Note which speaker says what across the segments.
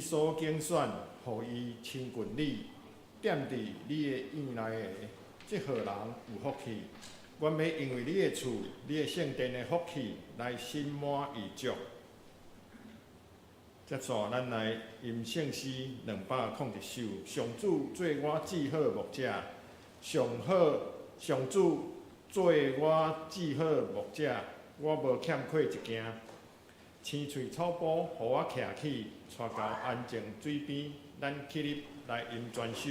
Speaker 1: 所揀選，予伊親近你，踮佇你的院內的，這號人有福氣。阮欲因為你的厝、你的聖殿的福氣，來心滿意足。接續咱來吟聖詩201首，上主做我至好牧者，上好上主做我至好牧者，我無欠缺一件。青翠草埔予我徛起，帶到安靜水邊，咱起立來吟全首。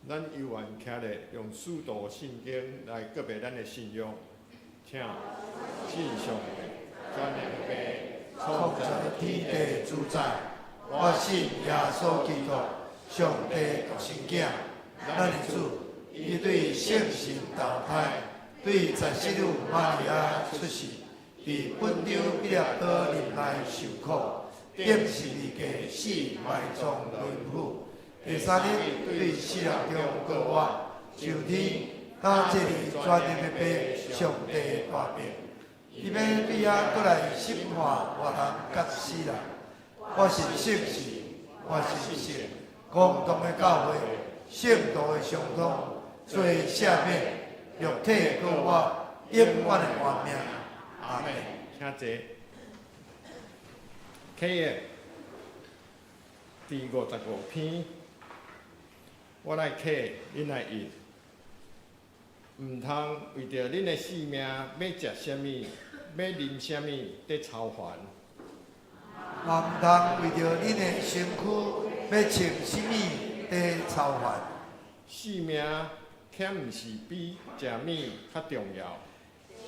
Speaker 1: 咱猶原徛咧，用使徒信經來告白咱的信仰，請信上帝，全能的父，
Speaker 2: 創造天地主宰，我信耶穌基督，上帝獨生囝，咱的主，伊對聖神投胎，對十聖女瑪利亞出世，佇本丟彼拉多忍耐受苦，釘十字架死埋葬淪腐。第三日對死人中復活，上天，加坐佇全能的父上帝大爿。伊欲對遐閣來審判活人佮死人。我信聖神，我信聖公同的教會，聖徒的相通，罪赦免，肉體復活，永遠的活命。阿們。
Speaker 1: 請坐。啟業第55篇，我來啟，恁來印。毋通為著恁的性命欲食啥物，欲啉啥物，佇操煩。
Speaker 2: 嘛毋通為著恁的身軀欲穿啥物佇操煩。
Speaker 1: 性命豈毋是比食物較重要？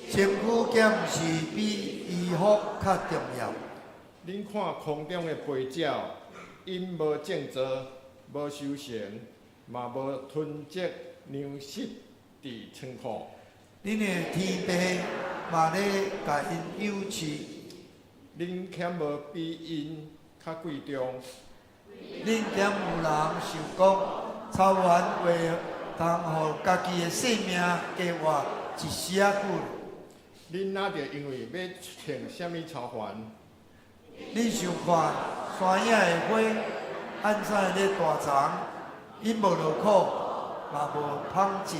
Speaker 2: 身軀敢毋是比衣服較重要？
Speaker 1: 恁看空中的飛鳥，𪜶無種作，無收成，嘛無囤積糧食佇倉庫。
Speaker 2: 恁的天父嘛咧共𪜶養飼。
Speaker 1: 恁敢無比𪜶較貴重？
Speaker 2: 恁敢有人想講，操煩會通予家己的性命加活一絲仔久？
Speaker 1: 恁若著因為欲穿啥物操煩？
Speaker 2: 恁想看山野的花，按怎咧大叢？𪜶無勞苦，嘛無紡織。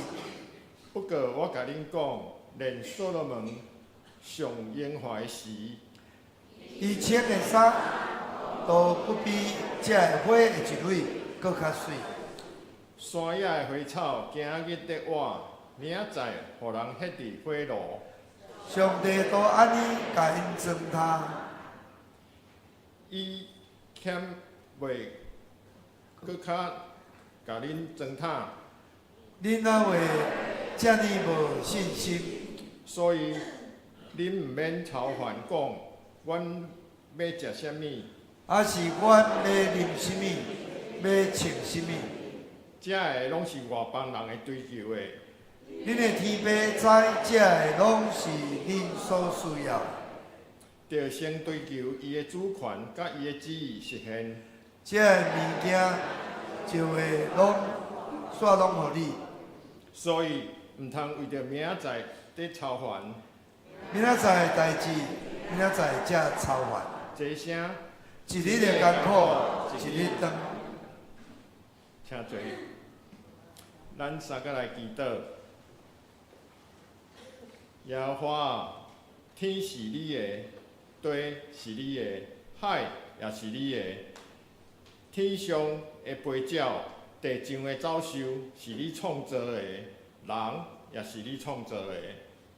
Speaker 1: 不過我共恁講，連所羅門上榮華的時，
Speaker 2: 伊穿的衫都不比這个花的一蕊閣較媠。
Speaker 1: 山野的花草，今仔日得活，明仔載予人彼佇火爐。
Speaker 2: 上帝都按呢共𪜶裝呾。
Speaker 1: 伊敢袂閣較共恁裝呾？
Speaker 2: 恁哪會遮爾無信心？
Speaker 1: 所以恁毋免操煩講，阮欲食啥物？
Speaker 2: 抑是阮欲啉啥物，欲穿啥物？
Speaker 1: 這个攏是外邦人的追求的。
Speaker 2: 恁的天父知，這个攏是恁所需要的。
Speaker 1: 著先追求伊的主權佮伊的旨意實現。
Speaker 2: 這个物件就會攏煞攏予你。
Speaker 1: 所以毋通為著明仔載佇操煩。
Speaker 2: 明仔載的代誌，明仔載才操煩。
Speaker 1: 這聲
Speaker 2: 一日的艱苦，一日當。
Speaker 1: 請坐。咱三個來祈禱。耶和華，天是你的，地是你的，海也是你的。天上的飛鳥，地上的走獸，是你創造的；人也是你創造的。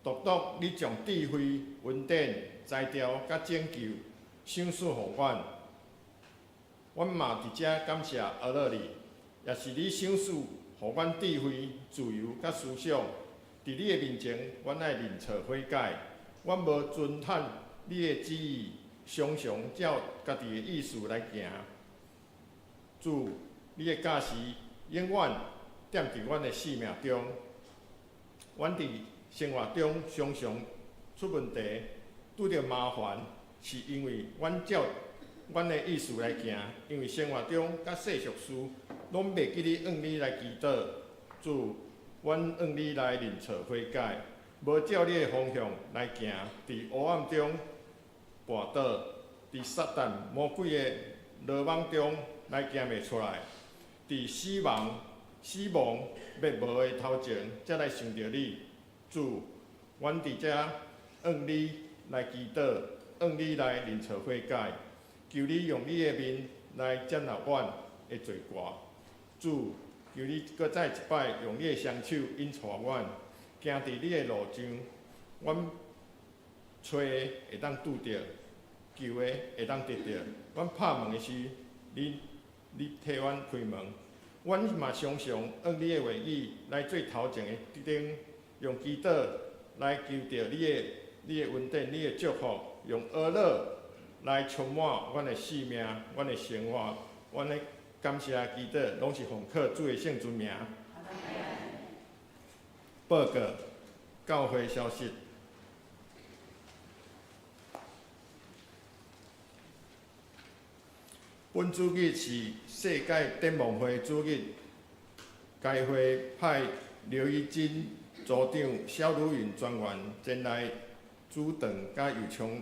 Speaker 1: 獨獨你將智慧、恩典、才調佮拯救賞賜予阮。阮嘛佇遮感謝阿樂你，也是你賞賜予阮智慧、自由佮思想。佇你的面前，阮愛認錯悔改。阮無遵行你的旨意，常常照家己的意思來行。主，你的教示永遠踮佇阮的生命中。阮佇生活中常常出問題，拄著麻煩，是因為阮照阮的意思來行。因為生活中佮世俗事，攏袂記得向你來祈禱。主，阮向你來認錯悔改，無照你的方向來行，佇黑暗中跋倒，佇撒旦魔鬼的羅網中來行袂出來，佇死亡滅無的頭前，才來想著你。主，阮佇遮向你來祈禱，向你來認錯悔改，求你用你的面來接納阮的罪過。主，求你閣再一擺用你的雙手引帶阮，行佇你的路上，阮揣的會當拄著，求的會當得著。阮拍門的時，你替阮開門。阮嘛常常按你的話語來做頭前的燈，用祈禱來求著你的恩典、你的祝福，用呵咾來充滿阮的生命、阮的生活。阮的感謝祈禱，攏是奉靠主的聖尊名。報告教會消息。本主日是世界展望會主日，該會派劉怡真組長、蕭如雲專員前來主場，佮右昌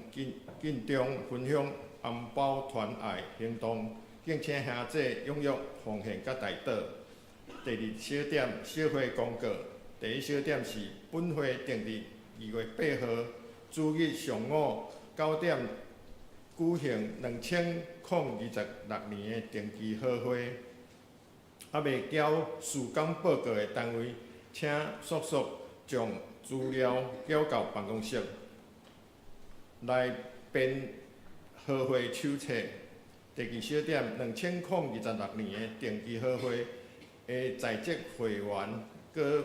Speaker 1: 建中分享紅包團愛行動，敬請兄弟踴躍奉獻佮代禱。第二小點，小會公告。第一小點是本會定佇2月8號主日上午9點舉行2026年的定期好會。猶未交事工報告的單位，請速速將資料繳到辦公室來編好會手冊。第二小點，2026年的定期好會的在職會員，閣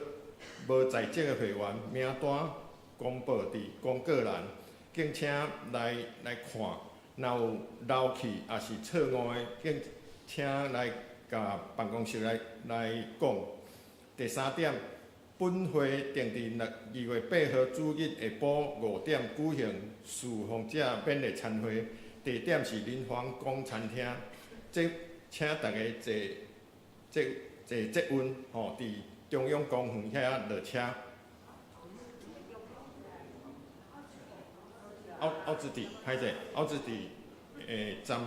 Speaker 1: 無在職的會員名單公布佇公告欄，敬請來看。若有漏去抑是錯誤的，敬請來共辦公室來講。第三點，本會定佇2月8號主日下晡5點舉行侍奉者勉勵餐會，地點是林皇宮餐廳。這請大家坐坐坐捷運吼，佇中央公園遐落車。凹凹子底，歹勢，凹子底站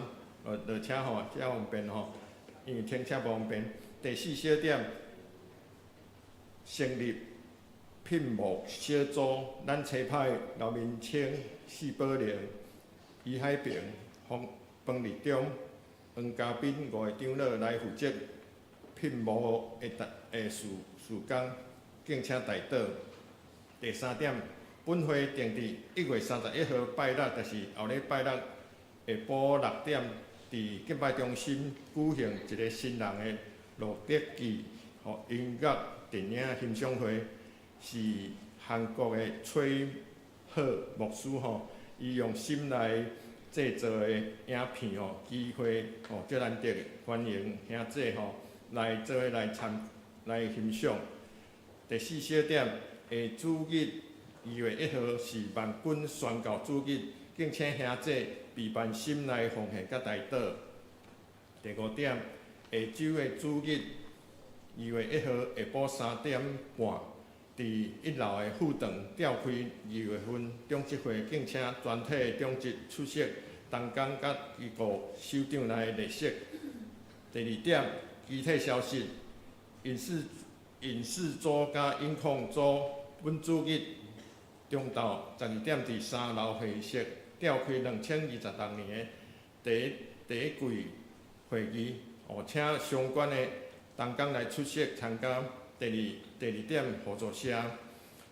Speaker 1: 落落車吼，遮方便吼，因為停車無方便。第四小點，成立聘牧小組，咱差派劉明清、謝寶玲、余海平、方方立中、黃嘉賓五个長老來負責聘牧的的事事工，敬請代禱。第三點，本會定佇1月31號拜六，就是後禮拜六下晡6點，佇敬拜中心舉行一个新人的路德記吼音樂電影欣賞會，是韓國的崔赫牧師吼，伊用心來製作的影片吼，機會吼足難得，歡迎兄姊吼來做伙來參來欣賞。第四小點，下主日2月1號是萬軍宣告主日，敬請兄姊備辦心內奉獻佮代禱。第五點，下週的主日2月1號下晡3點半，佇一樓的副堂召開二月份長執會，敬請全體長執出席，同工佮機構首長來列席。第二點，其他消息，影視影視組佮音控組本主日中晝12點佇三樓會議室召開2026年的第一第一季會議，哦，請相關的同工來出席參加。第二點，合作社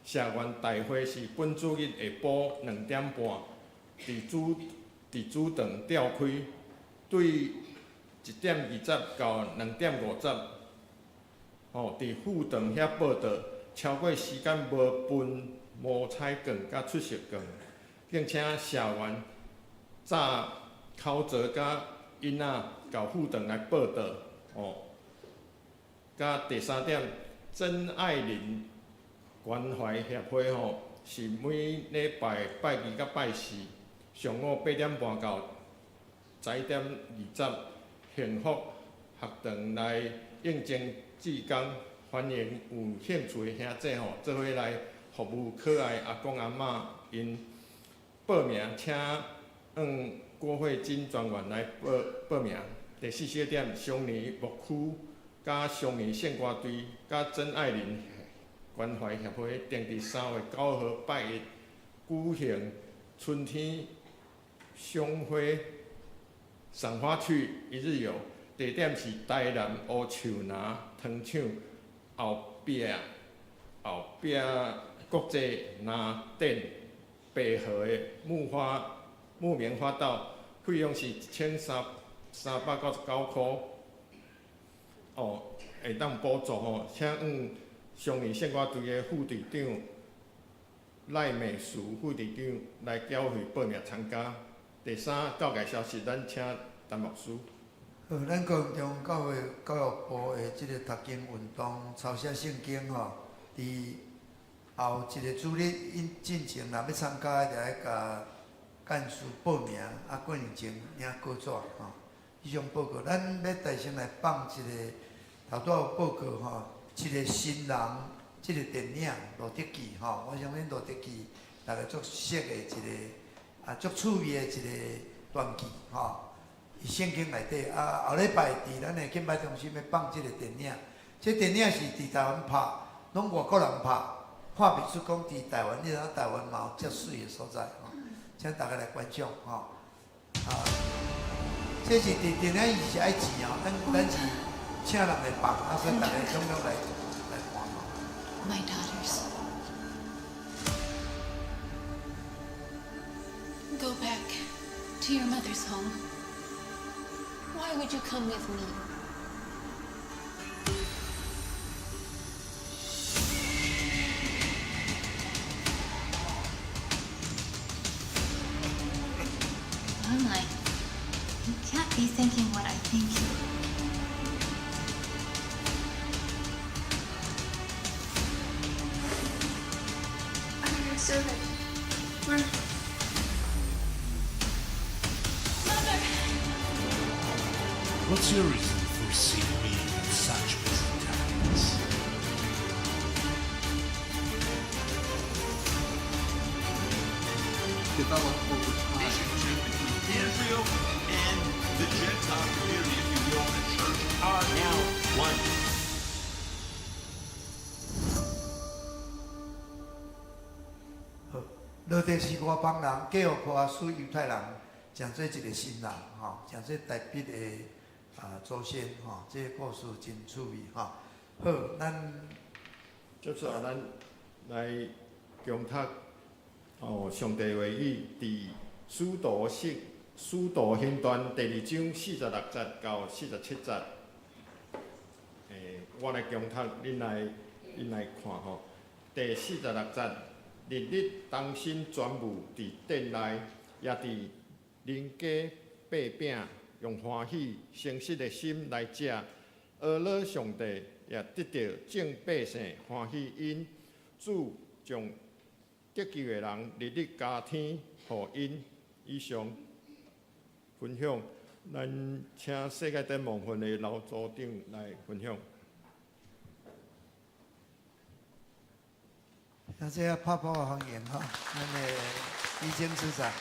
Speaker 1: 社員大會是本主日下晡2點半，佇主堂召開，對1點20到2點50，吼，佇副堂遐報到，超過時間無分摸彩券佮出席券，敬請社員紮口罩佮囡仔到副堂來報到，吼。佮第三點，曾愛玲關懷協會吼，是每禮拜拜二佮拜四上午8點半到11點20，幸福學堂來應徵志工，歡迎有興趣的兄姊吼，做伙來服務可愛阿公阿嬤𪜶。報名請向郭慧珍專員來報報名。第四小點，雙年牧區佮雙年聖歌隊佮曾愛玲關懷協會定佇3月9號拜一舉行春天賞花賞花去一日遊，地點是台南烏樹林糖廠後壁國際藍店白河的木棉花道，費用是1399塊。哦，會當補助吼，請向雙年聖歌隊的副隊長賴美淑副隊長來繳費報名參加。第三，教界消息，咱請陳牧師。
Speaker 2: 好，咱高雄中教會教育部的這个讀經運動抄寫聖經吼，佇後一个主日𪜶進前若欲參加，就愛共幹事報名，啊，過年前領稿紙吼。以上報告，咱欲代先來放一个頭拄仔有報告吼，一个新人，這个電影《路得記》吼，我相信《路得記》大家足熟的一个啊，足趣味的一个傳記吼。佇聖經內底啊，後禮拜佇咱的敬拜中心欲放這个電影，這電影是佇台灣拍，攏外國人拍，看袂出講佇台灣，你知影台灣嘛有遮媠的所在吼，請大家來觀賞吼。啊，這是佇電影伊是愛錢哦，咱咱是請人來放，啊，所以大家攏總來來看吼。
Speaker 3: My daughters. Go back to your mother's home. Why would you come with me? I'm like, you can't be thinking what I think you. Servant. We're. Mother!
Speaker 4: What's your reason for seeing me at such busy times?
Speaker 5: Develop over time.
Speaker 6: Relationship between Israel and the Gentile community, if you will, the church are now one.
Speaker 2: 好，罗得是外邦人，嫁予波阿斯犹太人，成做一个新人，吼，成做大卫的祖先，吼，这个故事真趣味，吼。好，咱
Speaker 1: 接续咱来共读上帝话语，伫使徒行传第二章四十六节到四十七节。我来共读，恁来看吼。第四十六节，日日同心专务伫殿内，也伫邻家擘饼，用歡喜誠實的心來食，阿樂上帝，也得著眾百姓歡喜𪜶。主將得救的人日日加添予𪜶。以上分享，咱請世界展望會的劉組長來分享。
Speaker 2: 那這個拍破歡迎吼，咱的醫生師長。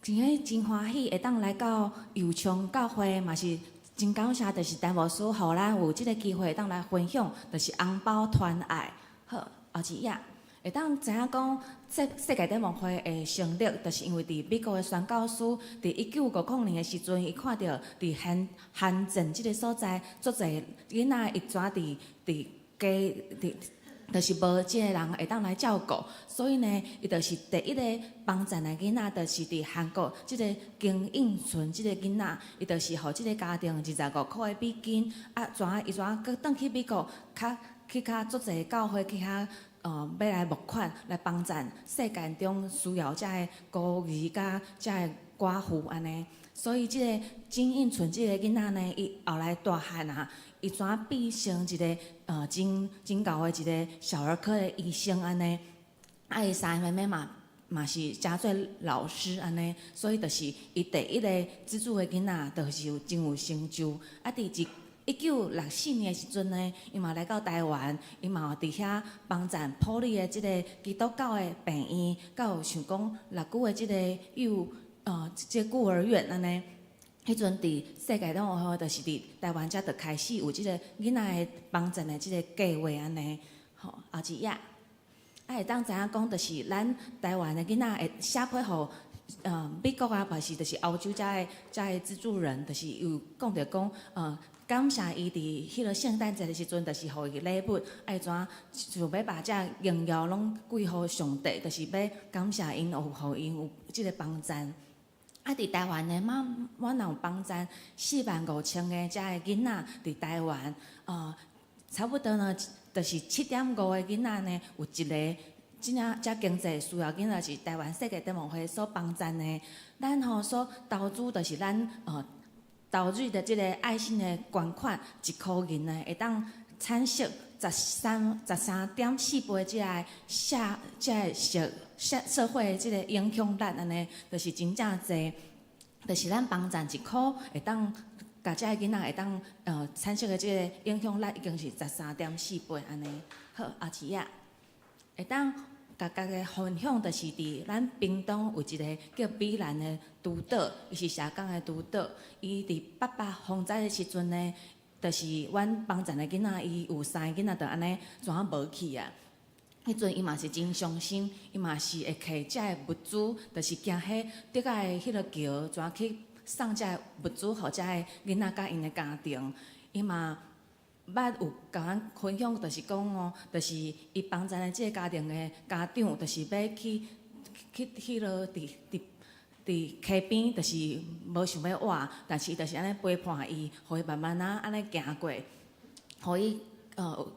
Speaker 7: 真正真歡喜會當來到右昌教會，嘛是真感謝，就是陳牧師予咱有這个機會會當來分享，就是紅包團愛。好，後一頁會當知影講，世界展望會的成立，就是因為佇美國的宣教師，佇1950年的時陣，伊看著佇韓鎮這个所在，足濟囡仔伊怎佇家佇。就是無這个人會當來照顧，所以呢，伊就是第一个幫贊的囡仔，就是佇韓國這个金應純這个囡仔，伊就是予這个家庭25箍的美金，啊，怎伊怎閣轉去美國，較去較足濟教會去遐，欲來募款來幫贊世界中需要遮个孤兒佮遮个寡婦按呢。所以這个金應純這个囡仔呢，伊後來大漢啊，伊怎變成一个真真𠢕的一个小兒科的醫生按呢？啊，伊三个妹妹嘛是誠做老師按呢，所以就是伊第一個資助的囡仔，就是有真有成就。啊，佇1964年的時陣呢，伊嘛來到台灣，伊嘛有佇遐幫贊埔里的這个基督教的病院，佮有想講六龜的這个幼這個孤兒院按呢。彼陣佇世界展望會，就是佇台灣遮就開始有這个囡仔的幫贊的這个計劃按呢。吼，後一頁，啊會當知影講，就是咱台灣的囡仔會寫批予美國啊，還是就是歐洲遮的資助人，就是有講著講，感謝伊佇彼个聖誕節的時陣，就是予伊禮物，愛怎想欲把這榮耀攏歸予上帝，就是欲感謝𪜶有予𪜶有這个幫贊。啊！佇台灣呢，阮若有幫贊4萬5千个遮个囡仔佇台灣，差不多呢，就是7.5個囡仔呢，有一个真正遮經濟需要囡仔是台灣世界展望會所幫贊的。咱吼所投資，就是咱投入的這个愛心的捐款，1箍銀呢，會當產生13.4倍這个社會的這个影響力，按呢，就是真正濟，就是咱幫贊一箍，會當共遮个囡仔會當產生的這个影響力，已經是十三點四倍按呢。好，後一頁會當共大家分享，就是佇咱屏東有一个叫美蘭的督導，伊是社工的督導，伊佇八八風災的時陣呢，就是阮幫贊的囡仔，伊有三个囡仔，就按呢怎無去啊？彼陣伊嘛是真傷心，伊嘛是會摕遮个物資，就是行彼竹仔的彼个橋，怎去送遮个物資予遮个囡仔佮𪜶的家庭。伊嘛捌有共阮分享，就是講哦，就是伊幫贊的這個家庭的家長，就是欲去彼落佇溪邊，就是無想欲活，但是伊就是按呢陪伴伊，予伊慢慢仔按呢行過，予伊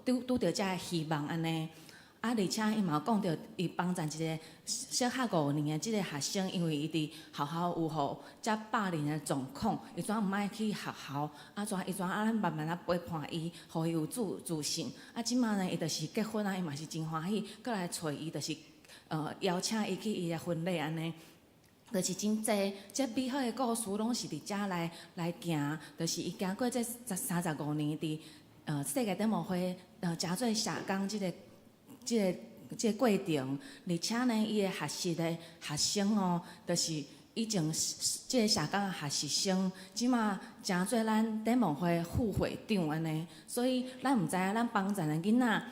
Speaker 7: 拄著遮个希望按呢。啊，啊，而且伊嘛有講著，伊幫贊一個小學5年的這個學生，因為伊佇學校有予遮霸凌的狀況，伊怎毋愛去學校？啊，怎伊怎啊？咱慢慢仔陪伴伊，予伊有自信。啊，這馬呢，伊就是結婚啊，伊嘛是真歡喜，閣來揣伊，就是邀請伊去伊的婚禮按呢。就是真濟，這美好的故事攏是佇遮來行，就是伊行過這35年佇世界展望會誠做社工這個過程，而且呢，伊的學習的學生哦，就是以前這個社工的學習生，這馬成做咱展望會副會長按呢，所以咱毋知影咱幫贊的囡仔，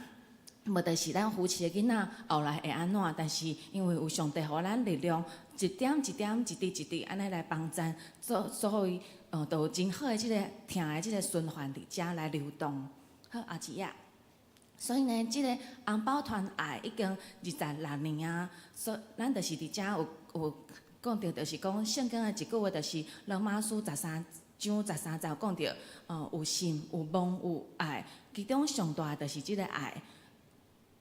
Speaker 7: 無就是咱扶持的囡仔後來會按怎，但是因為有上帝予咱力量，一點一點、一滴一滴按呢來幫贊，所以，就有真好的這個疼的這個循環佇遮來流動。好，阿姊仔。所以呢，這個紅包團愛已經26年啊，所以咱就是佇遮有講著，就是講聖經的一句話，就是羅馬書13章13節講著，有信、有望、有愛，其中上大的就是這個愛。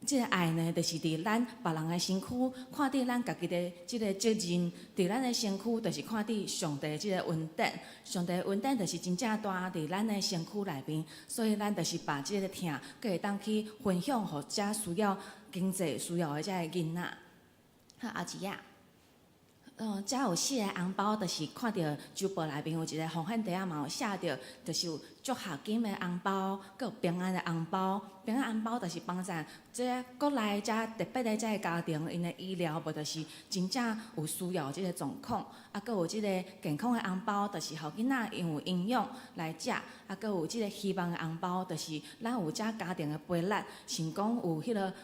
Speaker 7: 這個愛呢，就是佇咱別人的身軀，看佇咱家己的這個責任；佇咱的身軀，就是看佇上帝這個恩典。上帝恩典就是真正大佇咱的身軀內面，所以咱就是把這個疼，閣會當去分享予遮需要經濟需要的遮個囡仔。好，阿姊仔。遮有四個紅包，就是看著周報內面有一個奉獻袋仔，嘛有寫著，就是有助學金的紅包，閣有平安的紅包。平安紅包就是幫贊這個國內遮特別的這個家庭，𪜶的醫療無就是真正有需要這個狀況。啊，閣有這個健康的紅包，就是予囡仔𪜶有營養來食。啊，閣有這個希望的紅包，就是咱有遮家庭的陪力，想講有彼個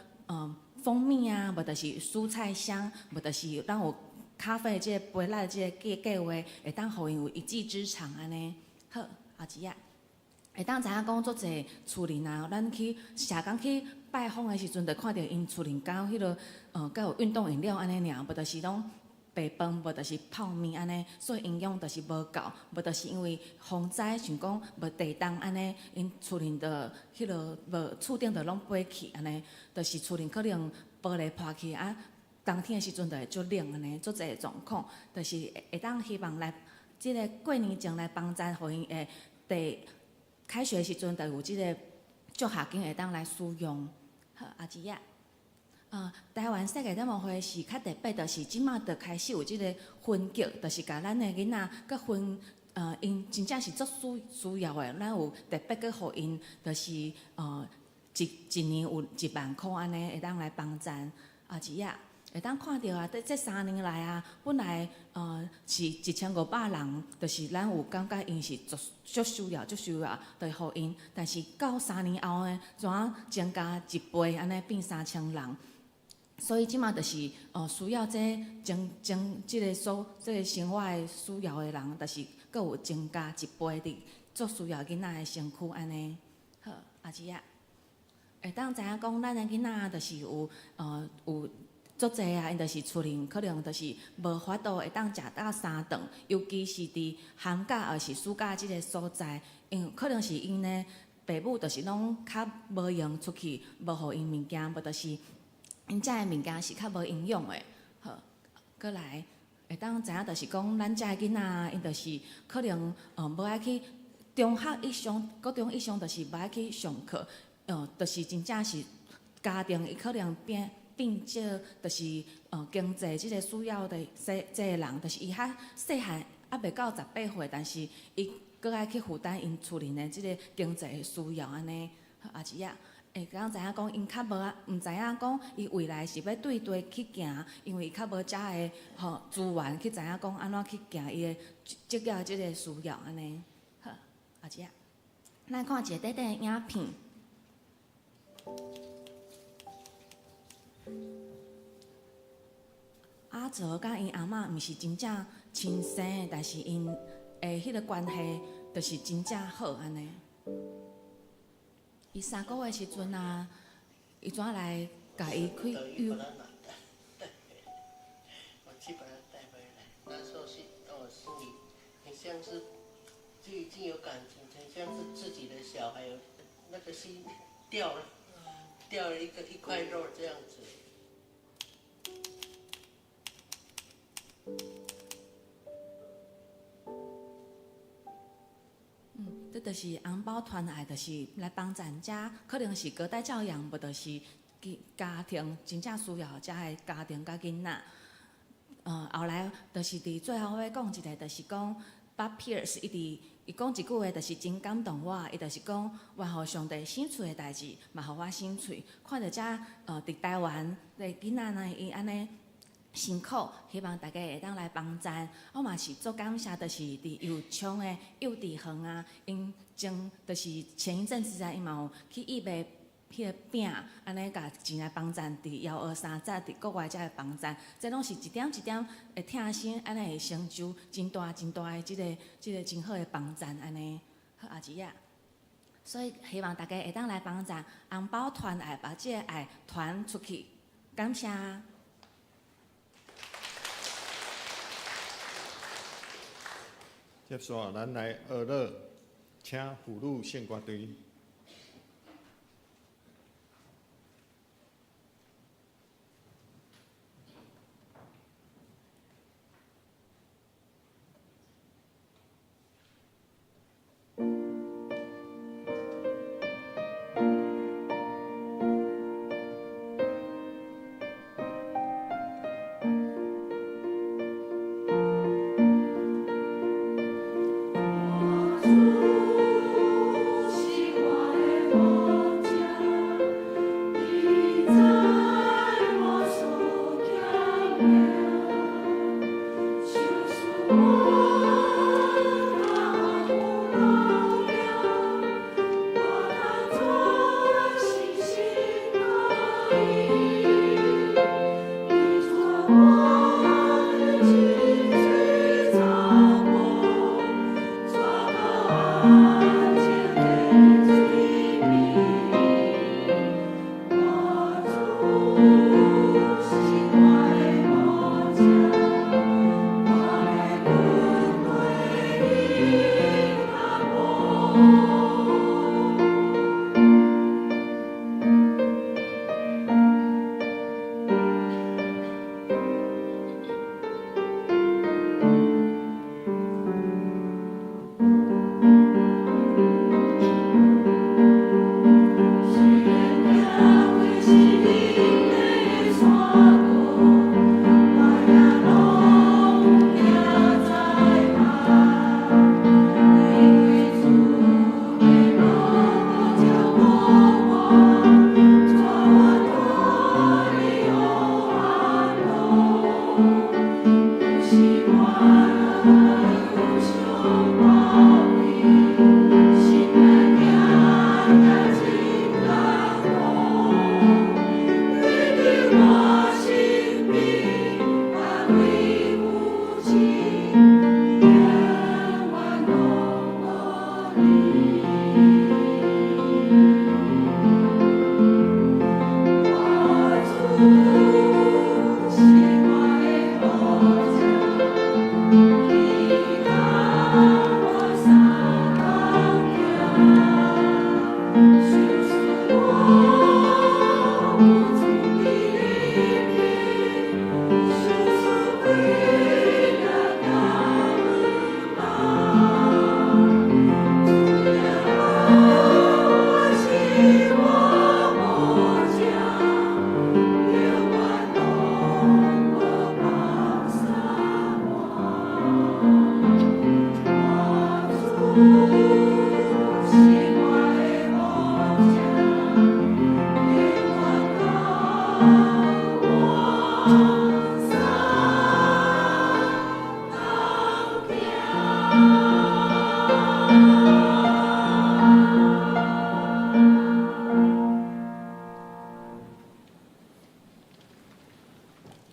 Speaker 7: 蜂蜜啊，無就是蔬菜箱，無就是咱有咖啡這個杯仔這個計劃，會當予𪜶有一技之長按呢。好，阿姊仔，會當知影講足濟厝裡啊，咱去社工去拜訪的時陣，就看著𪜶厝裡敢有彼個敢有運動飲料按呢爾，無就是攏白飯，無就是泡麵按呢，所以營養就是無夠，無就是因為風災想講無地動按呢，𪜶厝裡就彼個無厝頂就攏飛去按呢，就是厝裡可能玻璃破去啊。冬天的時陣就會足冷按呢，足濟狀況，就是會當希望來這個過年前來幫贊，予𪜶會佇開學的時陣就有這個助學金會當來使用。好，阿姊仔，台灣世界展望會是較特別，就是這馬就開始有這個分級，就是共咱的囡仔閣分，𪜶真正是足需要的，咱有特別閣予𪜶，就是一年有1萬箍按呢，會當來幫贊。阿姊仔，會當看著啊，這3年來啊，本來是1500人，就是咱有感覺𪜶是足足需要、足需要，就予𪜶。但是到3年後呢，怎增加一倍，按呢變3000人。所以這馬就是需要這增增這個所這個生活的需要的人，就是閣有增加一倍佇足需要囡仔的身軀按呢。好，阿姊仔，會當知影講，咱的囡仔就是有足濟啊，𪜶就是厝裡可能就是無法度會當食到三頓，尤其是佇寒假抑是暑假這個所在，因為可能是𪜶的爸母就是攏較無閒出去，無予𪜶物件，無就是𪜶食的物件是較無營養的。好，閣來會當知影，就是講咱遮的囡仔，𪜶就是可能無愛去中學以上、高中以上，就是無愛去上課，就是真正是家庭伊可能變少，就是經濟這個需要的這個人，就是伊較細漢，猶未到18歲，但是伊閣愛去負擔𪜶厝裡的這個經濟的需要按呢。阿姊仔，會當知影講，𪜶較無啊，毋知影講伊未來是欲對佗去行，因為伊較無遮的吼資源去知影講按怎去行伊的職業這個需要按呢。好，阿姊仔，咱看一下短短的影片。阿澤佮𪜶阿嬤毋是真正親生的，但是𪜶的彼個關係就是真正好按呢。伊3個月時陣啊，伊怎來共伊去育？
Speaker 5: 我去把他帶回來，那時候是哦，心裡很像是就已經有感情，很像是自己的小孩，那個心掉了。掉了一塊肉這樣子。
Speaker 7: 這就是紅包傳愛，就是來幫贊遮，可能是隔代教養，無就是家庭真正需要遮的家庭佮囡仔。後來就是佇最後我欲講一个，就是講 Bob Pierce 伊佇伊講一句話，就是真感動我。伊就是講，願予上帝心喙的代誌，嘛予我心喙。看著遮佇台灣的囡仔呢，伊按呢辛苦，希望大家會當來幫贊。我嘛是足感謝，就是佇右昌的幼稚園啊，𪜶前就是前一陣子啊，𪜶嘛有去義賣彼个餅，按呢共錢來幫贊，佇枵餓三節，佇國外遮的幫贊，這攏是一點一點的疼心，按呢會成就真大真大的這個真好的幫贊，按呢好阿姊仔。所以希望大家會當來幫贊紅包傳愛，把這个愛傳出去，感謝。
Speaker 1: 接續咱來學樂，請婦女聖歌隊。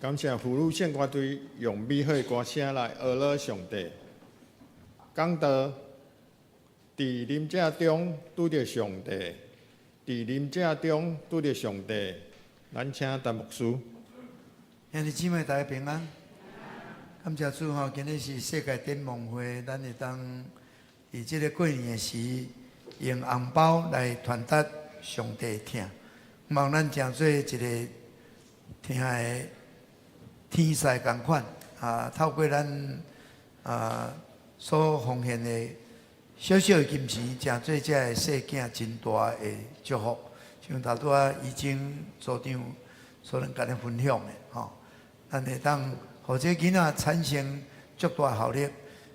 Speaker 1: 感謝婦女聖歌隊用美好的歌聲來呵咾上帝。講道，佇臨者中拄著上帝，佇臨者中拄著上帝。咱請陳牧師。
Speaker 2: 兄弟姊妹大家平安。感謝主吼，今日是世界展望會，咱會當佇這个過年的時，用紅包來傳達上帝疼。望咱成做一个疼的天使仝款啊，透過咱啊所奉獻的小小的金錢，成做這个細囝真大的祝福。像頭拄仔已經組長所能共咱分享的吼，咱會當予這囡仔產生足大效力。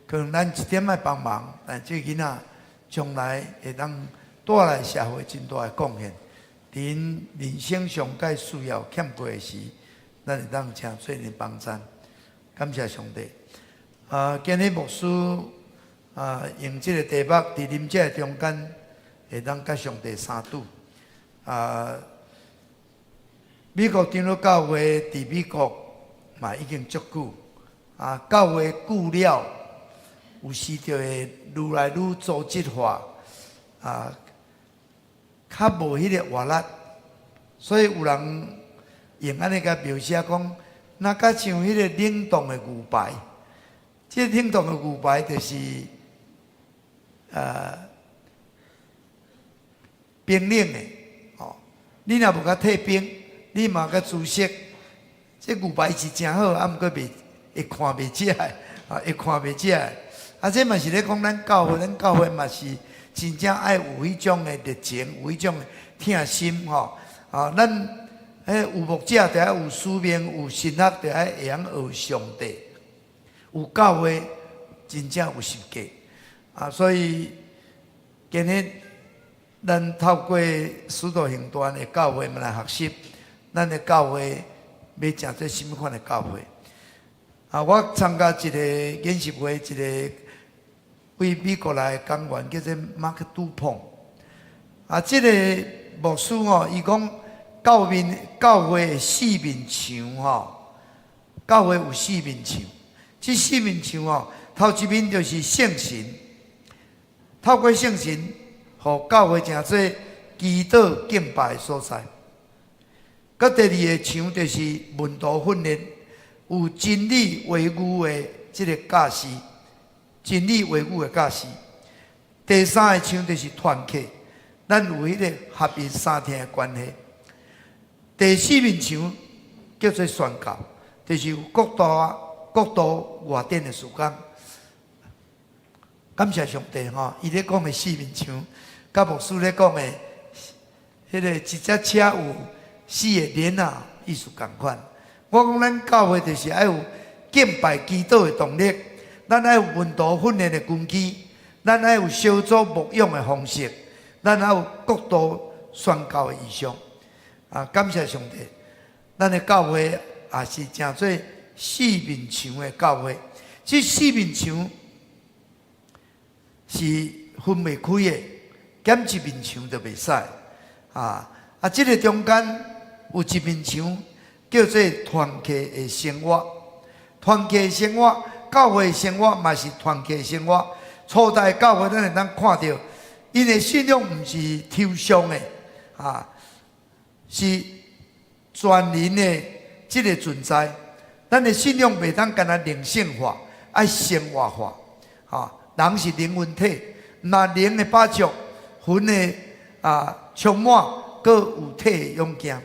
Speaker 2: 可能咱一點仔幫忙，但這囡仔將來會當帶來社會真大的貢獻。佇𪜶人生上蓋需要欠缺的時，咱會當誠做𪜶幫贊。感謝上帝。啊，今日牧師啊，用這個題目佇啉食的中間，會當佮上帝相拄。啊，美國長老教會佇美國嘛已經足久。啊，教會久了，有時就會愈來愈組織化，啊，較無彼个活力，所以有人用按呢共描寫講，若較像彼個冷凍的牛排，這個冷凍的牛排就是冰冷的，哦，你若無共退冰，你嘛共煮熟，這牛排是誠好，啊，毋過袂會看袂食的，啊，會看袂食的，啊，這嘛是咧講咱教會，咱教會嘛是真正愛有彼種的熱情，有彼種的疼心吼。啊，咱彼有牧者，就愛有使命，有神學，就愛會曉學上帝。有教會真正有實價。啊，所以今日咱透過使徒行傳的教會，們來學習，咱的教會欲成做啥物款的教會。啊，我參加一個研習會，一個對美國來的講員叫做 Mark Dupont。啊，這個牧師吼，伊講教面教會的四面牆吼，教會有四面牆，這四面牆吼，頭一面就是聖神，透過聖神，予教會成做祈禱敬拜的所在。閣第二个牆就是門徒訓練，有真理話語的這个教師，真理話語的教師。第三个牆就是團契，咱有彼个合一相疼的關係。第四面牆叫做宣教，就是有國度啊、國度外展的事工。感謝上帝吼，伊咧講的四面牆，佮牧師咧講的，彼个一隻車有四个輪仔，意思仝款。我講咱教會就是愛有敬拜祈禱的動力，咱愛有門徒訓練的根基，咱愛有小組牧養的方式，咱愛有國度宣教的異象。啊，感謝上帝，咱的教會也是成做四面牆的教會。這四面牆是分袂開的，減一面牆就袂使。啊啊，這个中間有一面牆叫做團契的生活，團契的生活，教會的生活嘛是團契的生活。初代教會咱會當看著，𪜶的信仰毋是抽象的，啊，是全人的這个存在。咱的信仰袂當干焦靈性化，愛生活化。啊，人是靈魂體，若靈會飽足，魂會啊充滿，閣有體會勇健。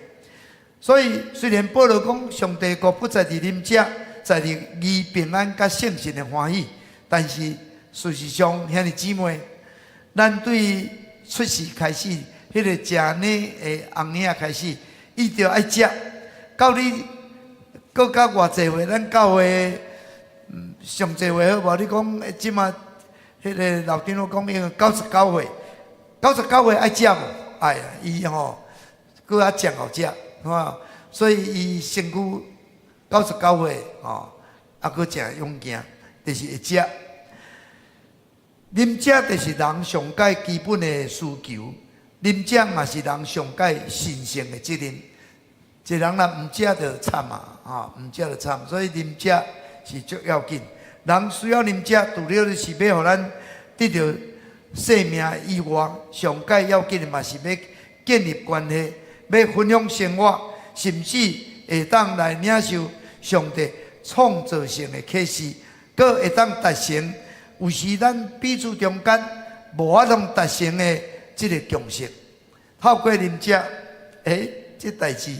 Speaker 2: 所以雖然保羅講上帝國不在佇啉食，在佇義平安佮聖神的歡喜，但是事實上，兄弟姊妹，咱對出世開始，彼个食奶的翁嬰仔開始，伊就愛食，到你閣較偌濟歲，咱教會上濟歲好無？你講這馬彼个老長老講，已經99歲，99歲愛食無？愛啊，伊吼閣較誠𠢕食，吼，所以伊身軀99歲吼，猶閣誠勇健，就是會食。啉食就是人上蓋基本的需求，啉食嘛是人上蓋神聖的責任。一個人若毋食就慘啊，吼，毋食就慘，所以啉食是足要緊。人需要啉食，除了是欲予咱得著生命以外，上蓋要緊的嘛是欲建立關係，欲分享生活，甚至會當來領受上帝創造性的啟示，閣會當達成有時咱彼此中間無法度達成的這个共識。透過啉食，欸。這代誌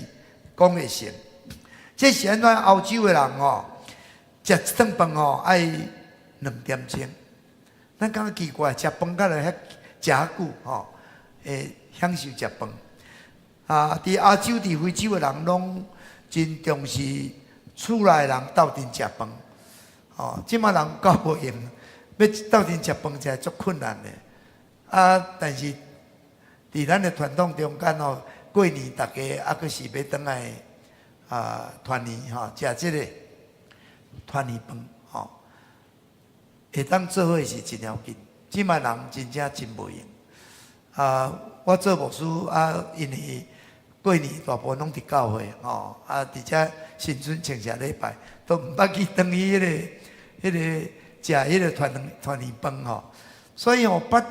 Speaker 2: 講會成。這是按怎歐洲的人吼，食一頓飯吼愛2點鐘。咱感覺奇怪，食飯敢會遐食遐久吼，會享受食飯。啊，佇亞洲、佇非洲的人攏真重視厝內人鬥陣食飯。吼，這馬人較無閒，欲鬥陣食飯真係足困難的。啊，但是佇咱的傳統中間吼，過年逐家猶閣是欲轉來啊團圓吼，食這个團圓飯吼，會當做伙是真要緊。這馬人真正真無閒。啊，我做牧師啊，因為過年大部分攏佇教會吼，啊，佇遮新春穿聖禮拜，都毋捌去轉去彼個食彼個團圓團圓飯吼。所以吼，捌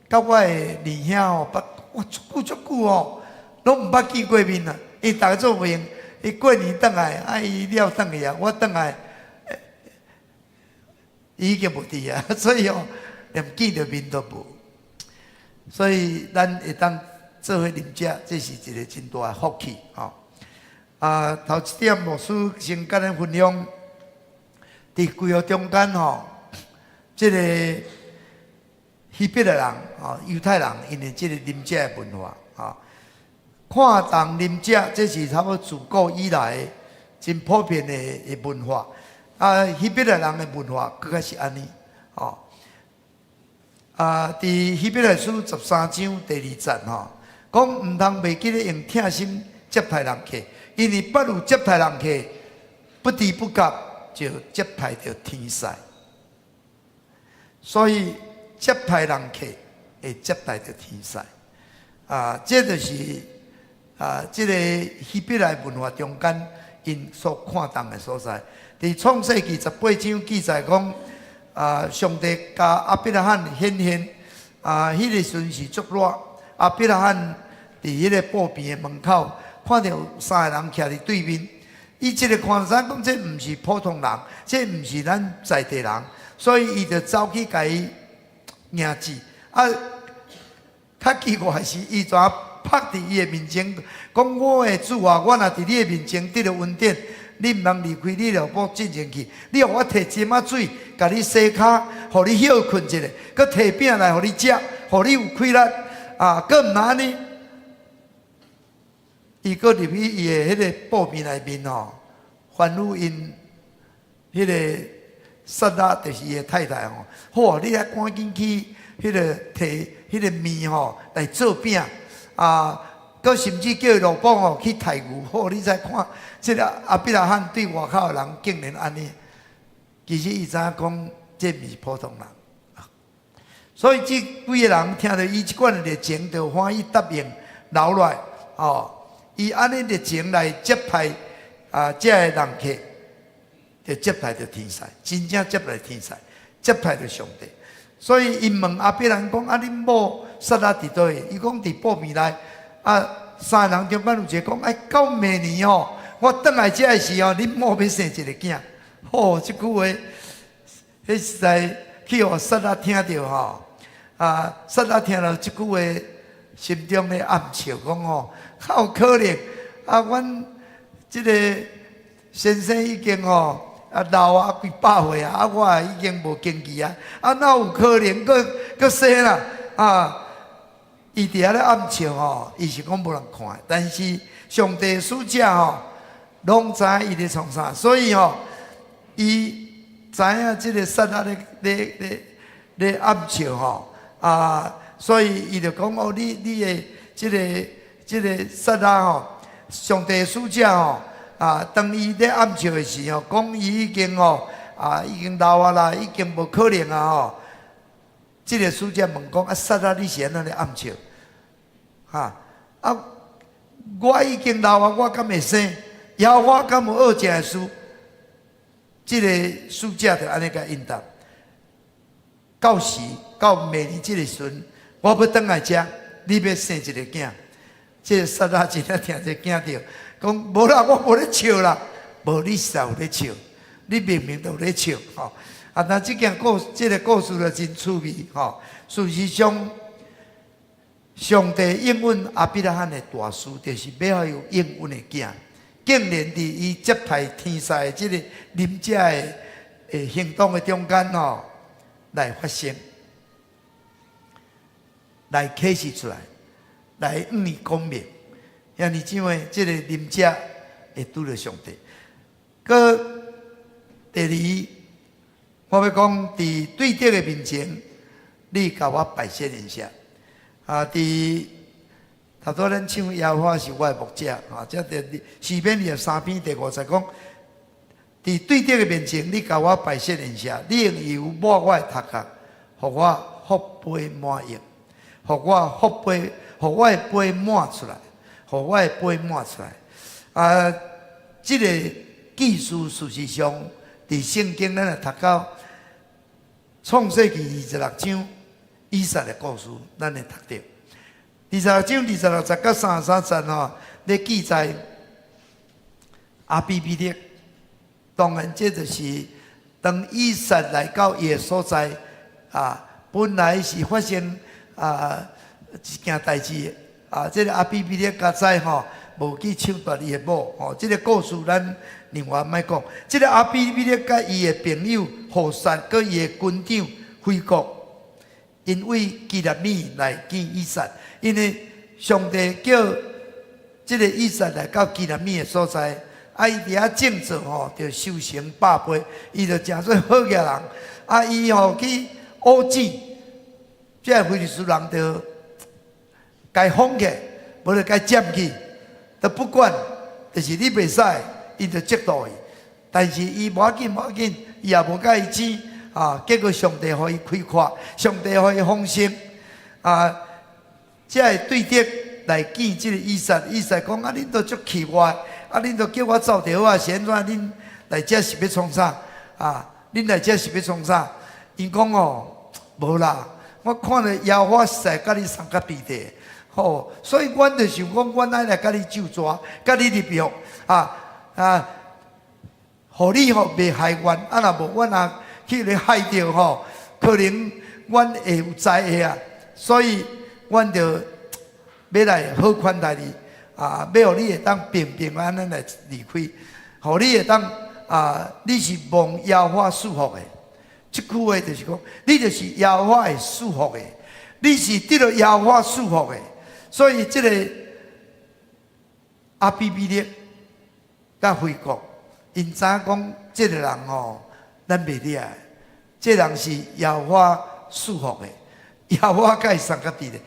Speaker 2: 佮我的二兄吼，捌哇足久足久吼，攏毋捌見過面啊。𪜶逐家做袂閒，伊過年轉來，啊伊了轉去啊，我轉來，伊已經無佇啊，所以吼，連見著面都無。所以咱會當做伙啉食，這是一個真大的福氣吼。啊，頭一點牧師先共咱分享，佇舊約中間吼，這個希伯來人吼，猶太人𪜶的這個啉食的文化吼，看重啉食，這是差不多自古以來真普遍的文化。啊，希伯來人的文化閣較是按呢吼。啊，佇希伯來書13章第二節吼，講毋通袂記咧用疼心接待人客，因為捌有接待人客，不知不覺就接待著天使。所以接待人客會接待著天使。啊，這就是啊，這个希伯來文化中間𪜶所看重的所在。佇創世記18章記載講，啊！上帝共亞伯拉罕顯現，啊，彼个時陣是足熱。亞伯拉罕佇彼个布棚的門口，看著有三個人徛佇對面。伊一个看知講這毋是普通人，這毋是咱在地人，所以伊就走去共伊迎接。啊，較奇怪是，伊怎拍佇伊的面前，講我的主啊，我若佇你的面前得著恩典，你毋通離開你奴僕進前去，你予我提斟仔水，共你洗跤，予你歇睏一下，閣提餅來予你食，予你有氣力。啊，閣毋但按呢，伊閣入去伊的彼个布棚內面吼，吩咐𪜶彼个撒拉，就是伊的太太吼，好啊，你愛趕緊去彼个提彼个麵吼來做餅啊！閣甚至叫伊奴僕吼去刣牛，好，你再看，這个亞伯拉罕對外口的人竟然按呢，其實伊知影講這毋是普通人，所以這幾个人聽著伊這款的熱情，就歡喜答應留落來，哦，伊按呢熱情來接待啊，這个人客，就接待著天使，真正接待天使，接待著上帝。所以𪜶問亞伯拉罕講：啊，恁某撒拉佇佗位？伊講佇布棚內。啊，三个人中間有一个講：哎，到明年吼，我轉來遮的時候，恁某欲生一个囝。吼，這句話，彼實在去予撒拉聽著吼。啊，撒拉聽著這句話，心中咧暗笑，講吼，較有可能啊，阮這个先生已經吼啊老啊幾百歲啊，啊我已經無經期啊，啊哪有可能閣閣生啦？啊！伊佇遐咧暗笑吼，伊是講無人看，但是上帝使者吼，攏知影伊咧創啥，所以吼，伊知影這个撒拉咧咧咧咧暗笑吼，啊，所以伊就講哦，你的這个撒拉吼，上帝使者吼，啊，當伊咧暗笑的時候，講伊已經吼，啊，已經老啊啦，已經無可能啊吼。這个使者問講啊，撒拉你是按怎咧暗笑？哈啊！我已經老啊，我敢會生？耶和華敢有惡正的事？這个使者就按呢共應答。到時到明年這个時陣，我欲轉來遮，你欲生一个囝。這个撒拉真正聽這驚著，講無啦，我無咧笑啦，無你實在有咧笑，你明明都有咧笑吼。啊，那這件故這个故事就真趣味吼。事實上，上帝應允亞伯拉罕的大事，就是欲予伊有應允的囝。竟然佇伊接待天使的這个啉食的的行動的中間吼，來發生，來啟示出來，來向伊講明。兄弟姊妹，這个啉食會拄著上帝。閣第二，我欲講佇對敵的面前，你共我擺設筵席。啊！佇頭拄咱唱耶和華是我的牧者，啊，這佇詩篇二十三篇第五節講，佇對敵的面前，你共我擺設筵席，你用油抹我的頭殼，予我福杯滿溢，予我福杯，予我的杯滿出來，予我的杯滿出來。啊，這个記事事實上，佇聖經咱若讀到創世記二十六章。以撒的故事，咱會讀著。二十六章二十六節佮三十三節吼，咧記載亞比米勒。當然，這就是當以撒來到伊的所在啊，本來是發生啊一件代誌啊，這个亞比米勒較早吼無去搶奪伊的某吼，這个故事咱另外莫講。這个亞比米勒佮伊的朋友戶撒，佮伊的軍長非曷。𪜶對基拉耳來見以撒，因為上帝叫這个以撒來到基拉耳的所在，啊，伊佇遐靜坐吼，就修成百倍，伊就誠做好額人。啊，伊吼去烏井，這个非利士人就共伊封起，無就共伊佔去，都不管，就是你袂使，伊就責導伊。但是伊無要緊，無要緊，伊也無共伊爭。啊！結果上帝予伊開闊，上帝予伊豐盛。啊！這个對敵來見這个以撒，以撒講：啊，恁都足氣我，啊，恁都叫我走就好啊，是按怎？恁來遮是欲創啥？啊，恁來遮是欲創啥？𪜶講哦，無啦，我看著耶和華實在佮你相佮佇的，吼，所以阮就想講，阮愛來佮你咒詛，佮你立約，啊啊，予你吼袂害阮，啊若無阮若去予你害著吼，可能阮會有災禍啊，所以阮就欲來好款待你，啊，欲予你會當平平安安來離開，予你會當啊，你是蒙耶和華賜福的。這句話就是講，你就是耶和華會賜福的，你是得著耶和華賜福的，所以這个亞比米勒佮非曷，𪜶知影講這个人吼，咱袂掠。這人是耶和華賜福的，耶和華佮伊相佮佇咧。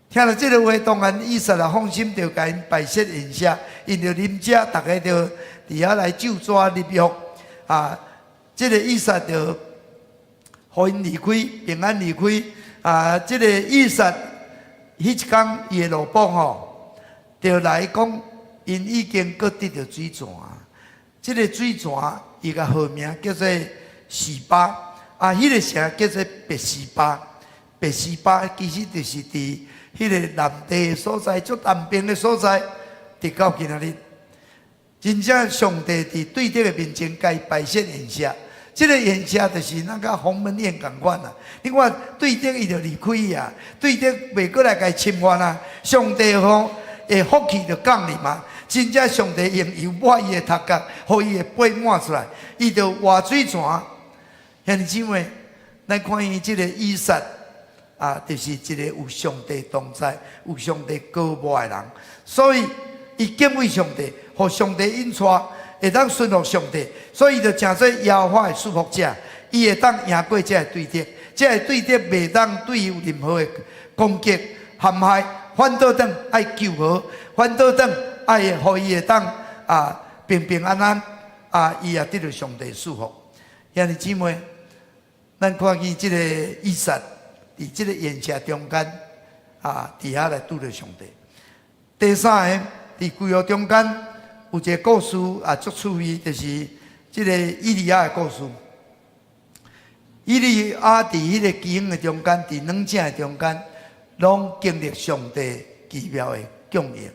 Speaker 2: 聽著這个話，當然以撒也放心，就共𪜶擺設筵席，𪜶就啉食，逐家就佇遐來咒詛立約。啊，這个以撒就予𪜶離開，平安離開。啊，這个以撒彼一工伊的奴僕吼，就來講，𪜶已經閣得著水泉。這个水泉伊共號名叫做示巴，啊，彼个城叫做別是巴。別是巴其實就是佇彼个南地的所在，足南邊的所在，直到今仔日，真正上帝佇對敵的面前，共伊擺設筵席。這个筵席就是那個鴻門宴仝款啊！你看對敵伊就離開啊，對敵袂閣來共伊侵犯啊。上帝吼的福氣就降臨嘛。真正上帝用油抹伊的頭殼，予伊的杯滿出來，伊就活水泉。兄弟姊妹，咱看見這个以撒啊，就是一个有上帝同在、有上帝膏抹的人，所以伊敬畏上帝，予上帝引帶，會當順服上帝，所以伊就成做耶和華的祝福者。伊會當贏過這个對敵，這个對敵袂當對伊有任何的攻擊、陷害，反倒轉愛求和，反倒轉愛予伊會當啊平平安安啊，伊也得著上帝祝福。兄弟姊妹，咱看見這个以撒佇這个筵席中間啊，佇遐來拄著上帝。第三个，佇舊約中間有一个故事啊，足趣味，就是這个以利亞的故事。以利亞佇彼个飢荒的中間，佇軟井的中間，攏經歷上帝奇妙的供應。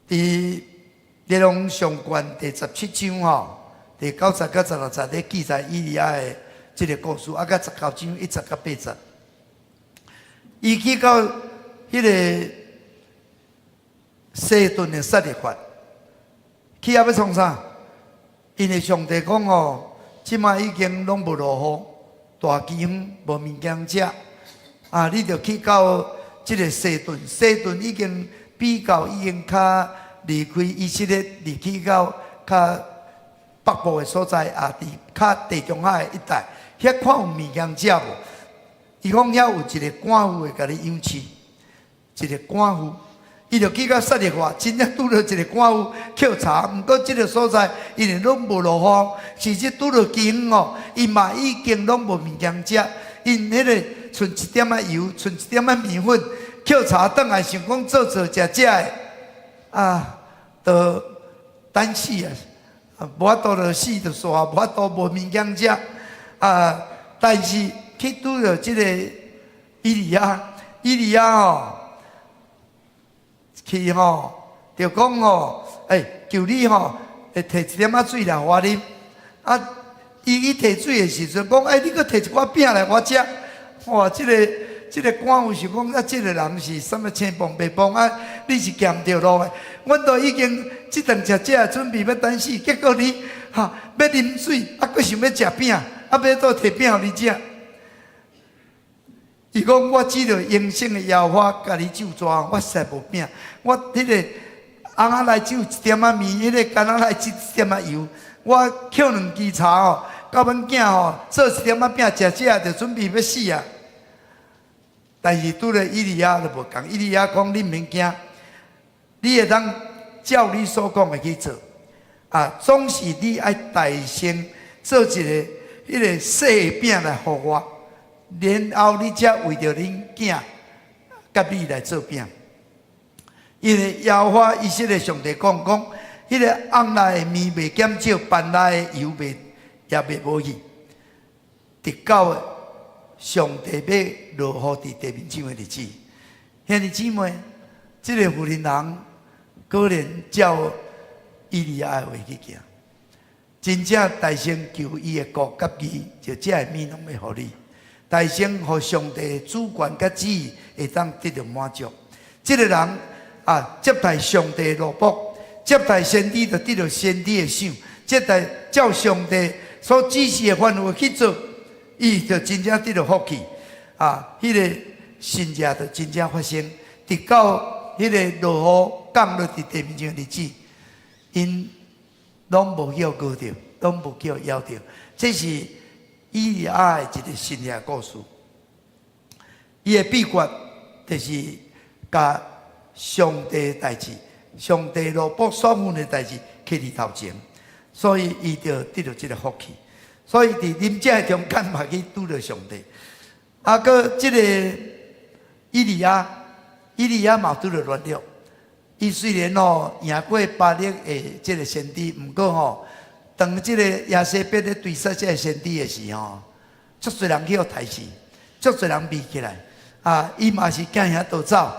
Speaker 2: 佇列王上卷第十七章吼，第九節佮十六節咧記載以利亞的這个故事，啊，佮十九章一節佮八節。伊去到彼个西頓的撒勒法，去遐欲創啥？因為上帝講吼，這擺已經攏無落雨，大饑荒無物件食，啊，你著去到這个西頓，西頓已經比較已經較離開以色列，離去到較北部的所在，啊，佇較地中海一帶，遐看有物件食無？伊講遐有一个寡婦會共你養飼，一个寡婦，伊就去到撒勒法，真正拄著一个寡婦抾柴，毋過這个所在因為攏無落雨，甚至拄著饑荒哦，𪜶嘛已經攏無物件食，𪜶彼个賰一點仔油，賰一點仔麵粉，抾柴轉來想講做做食食的，啊，就等死啊！無法度就死就煞，無法度無物件食啊！但是去拄著這个以利亞，以利亞吼，去吼，就講吼，欸，求你吼，會提一點仔水來予我啉。啊，伊去提水的時陣，講，欸，你閣提一寡餅來我食。哇，這个寡婦想講，啊，這个人是啥物青幫白幫啊？你是行毋著路的。阮都已經這頓食食，準備欲等死，結果你哈欲啉水，啊，閣想欲食餅，啊，欲倒提餅予你食。伊講我指著永生的耶和華共你咒詛，我實在無餅。我彼个翁仔內只有一點仔麵，彼个矸仔內只一點仔油。我抾兩支柴吼，佮阮囝吼做一點仔餅食食，就準備欲死啊！但是拄著以利亞就無仝，以利亞講你毋免驚，你會當照你所講的去做。啊，總是你愛代先做一个彼个細的餅來予我。然後你才為著恁囝佮你來做餅，因為耶和華以色列上帝講講，彼个甕內的麵袂減少，盤內的油袂也袂無去，直到上帝欲落雨佇地面上的日子。兄弟姊妹，這个婦人人果然照以利亞的話去行，真正代先求伊的國佮義，就這个物攏欲予你。代先予上帝主權佮旨意會當得著滿足。這个人啊，接待上帝的奴僕，接待先知就得著先知的賞，接待照上帝所指示的範圍去做，伊就真正得著福氣。啊，彼个神蹟就真正發生，直到彼个落雨降落佇地面上的日子，𪜶攏無去予餓著，攏無去予枵著。這是以利亞的一个神蹟故事，伊的秘訣就是共上帝的代誌、上帝奴僕所吩的代誌放佇頭前，所以伊就得著這个福氣。所以佇啉食的中間嘛去拄著上帝。啊，閣這个以利亞，以利亞嘛拄著軟弱。伊雖然吼贏過巴力的這个先知，毋過吼，當這个耶洗別咧追殺這个先知的時候，足濟人去予刣死，足濟人圍起來，啊，伊嘛是驚遐逃走，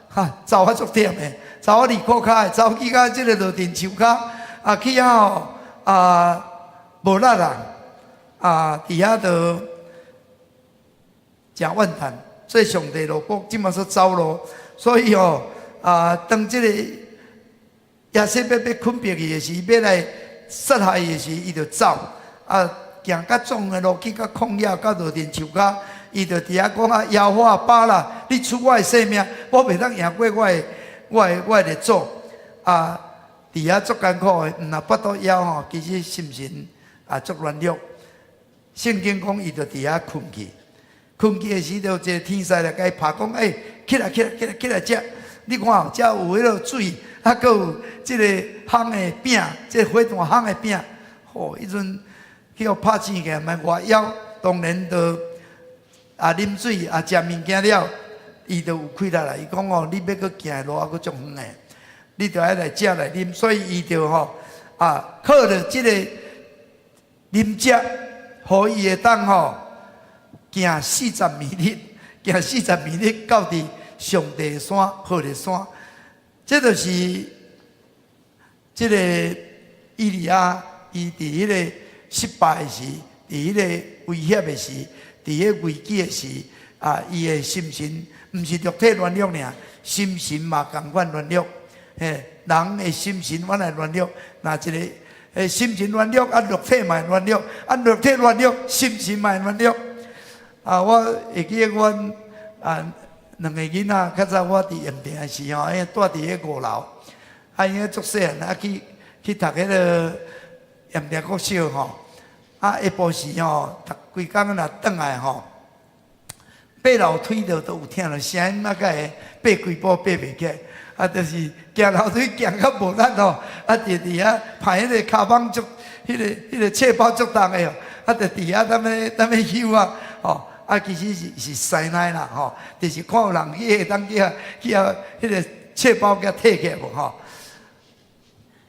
Speaker 2: 哈，走啊足忝的，走啊離苦跤的，走去到這个落田樹跤，啊，去遐吼啊，無力啦，啊，佇遐就誠怨嘆，所以上帝奴僕這馬煞走路，所以吼啊，當這个耶洗別欲困迫伊的時，欲來殺害伊的時，伊就走，啊，行較壯的路去到曠野，到落田樹跤，伊就佇遐講啊，耶和華巴勒，你取我的性命，我袂當贏過我的列祖。啊，佇遐足艱苦的，毋若腹肚枵吼，其實心神也足軟弱。聖經講，伊就佇遐睏去，睏去的時，就一个天使來共伊拍講，欸，起來，起來，起來，起來食。你看哦，遮有彼个水，啊，閣有這个烘的餅，這个火炭烘的餅。吼，彼陣去予拍醒起來，嘛偌枵，當然就啊啉水啊食物件了，伊就有氣力啦。伊講哦，你欲閣行的路猶閣足遠的，你著愛來食來啉。所以伊就吼啊，靠著這个啉食，予伊會當吼行40暝日，行四十暝日到佇上帝的山，何烈山。這就是這个以利亞，伊佇彼个失敗的時，佇彼个威脅的時，佇彼危機的時，啊，伊的心神毋是肉體軟弱爾，心神嘛仝款軟弱。嘿，人的心神原來軟弱，若一个心神軟弱，啊，肉體嘛會軟弱，啊，肉體軟弱，心神嘛會軟弱。啊，我會記得阮啊兩个囡仔，較早我佇鹽埕的時吼，𪜶蹛佇彼五樓，啊，𪜶足細漢啊去讀彼个鹽埕國小吼，啊，下晡時吼，逐規工若轉來吼，爬樓梯就都有聽著聲音，啊，才會爬幾步爬袂起來，啊，就是行樓梯行較無力吼，啊，佇遐抱彼個跤麭足，彼個冊包足重的吼，啊，就佇遐踮咧休啊，吼，啊，其實是師奶啦，吼，就是看有人去會當去予彼個冊包共提起來無吼。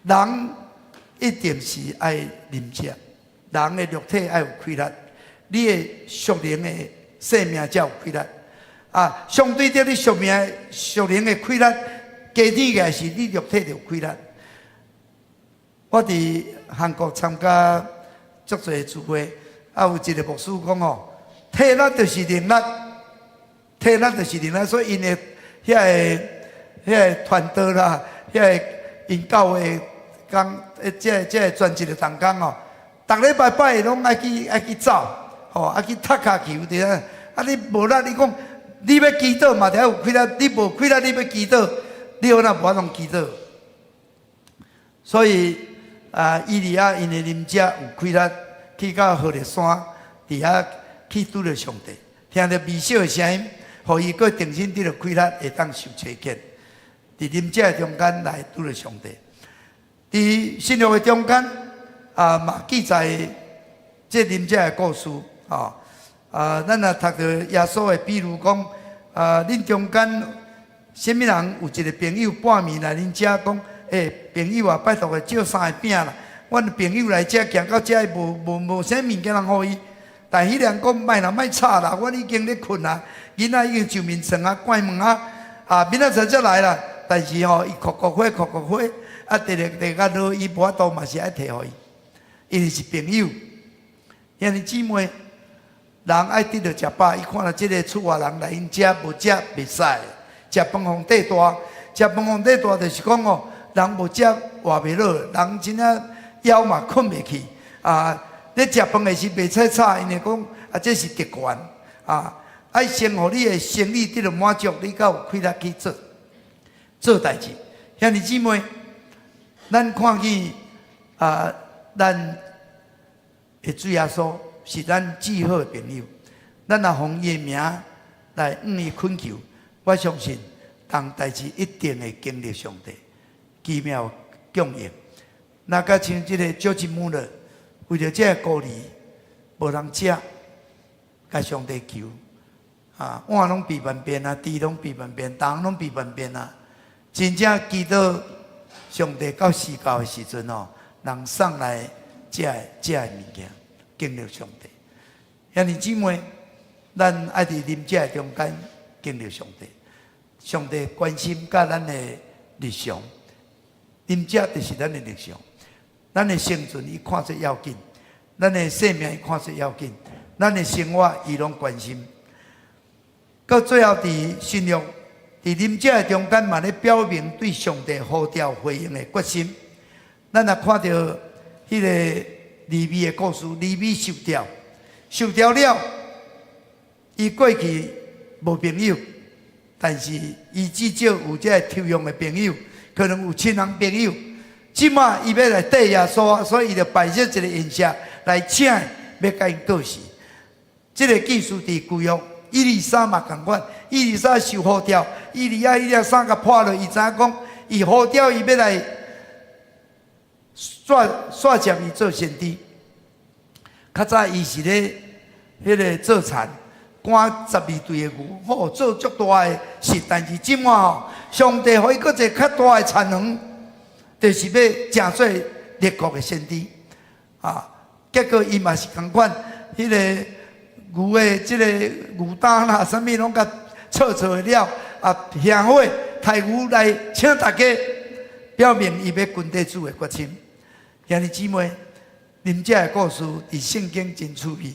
Speaker 2: 人一定是愛啉食，人的肉體愛有氣力，你的屬靈的生命才有氣力。啊，相對著你屬靈的氣力加添起來時，你肉體就有氣力。我佇韓國參加足濟聚會，啊，有一个牧師講吼，體力就是能力，體力就是能力，所以𪜶的遐個傳道啦，遐個𪜶教會工，這個專職的同工吼，逐禮拜拜攏愛去走，吼，愛去踢跤球對啊。啊，你無力，你講你欲祈禱嘛，得愛有氣力，你無氣力，你欲祈禱，你有哪無法度祈禱？所以啊，以利亞因為啉食有氣力，去到何烈山，佇遐去拄著上帝，聽著微小的聲音，予伊閣重新得著氣力，會當受差遣。佇啉食的中間來拄著上帝。佇新約的中間啊，嘛記載這啉食的故事。吼啊，咱若讀著耶穌的比喻講，啊，恁中間啥物人有一个朋友半暝來恁遮講，欸，朋友啊，拜託個借三个餅啦。阮朋友來遮行到遮無啥物件通予伊。但彼个人講莫啦，莫吵啦，阮已經咧睏啦，囡仔已經上眠床啊，關門啊，啊，明仔載才來啦。但是吼，伊哭哭火，哭哭火，啊，直直直較落，伊無法度嘛是愛提予伊，因為是朋友。兄弟姊妹，人愛得著食飽，伊看著這个厝外人來𪜶遮無食袂使，食飯予塊大，食飯予塊大就是講哦，人無食活袂落，人真正枵嘛睏袂去啊。咧食飯的時袂使吵，因為講啊，這是特權啊，愛先予你的生理得著滿足，你才有氣力去做代誌。兄弟姊妹，咱看見啊，咱的主耶穌是咱至好的朋友，咱若奉伊的名來向伊懇求，我相信，當代誌一定會經歷上帝奇妙供應。若佮像這个 George Muller，為著這个孤兒無人食，共上帝求啊，碗攏變便便啊，豬攏變便便，逐項攏變便便啊，真正祈禱上帝到時到的時陣吼，人送來這个物件，經歷上帝。兄弟姊妹，咱愛佇啉食的中間經歷上帝，上帝關心佮咱的日常，啉食就是咱的日常，咱的生存伊看做要緊，咱的生命伊看做要緊，咱的生活伊攏關心。到最後佇新約，佇啉食的中間嘛咧表明對上帝呼召回應的決心。咱若看著彼个利未的故事，利未受召，受召了，伊過去無朋友，但是伊至少有這个抽象的朋友，可能有親人朋友。這馬伊欲來綴耶穌，所以伊就擺設一个宴席來請，欲共𪜶過時。這个記事佇舊約，以利沙嘛仝款，以利沙受呼召，以利亞彼領衫共破落，伊知影講，伊呼召伊欲來煞接伊做先知。較早伊是咧彼个做田，趕12對的牛，吼，做足大的事。但是這馬吼，上帝予伊閣一个較大的田園，就是欲成做列國的先知。啊，結果伊嘛是仝款，彼个牛的這个牛擔啦，啥物攏共錯錯了，啊，香火刣牛來請大家，表明伊欲跟綴主的決心。兄弟姊妹，啉食的故事佇聖經真趣味。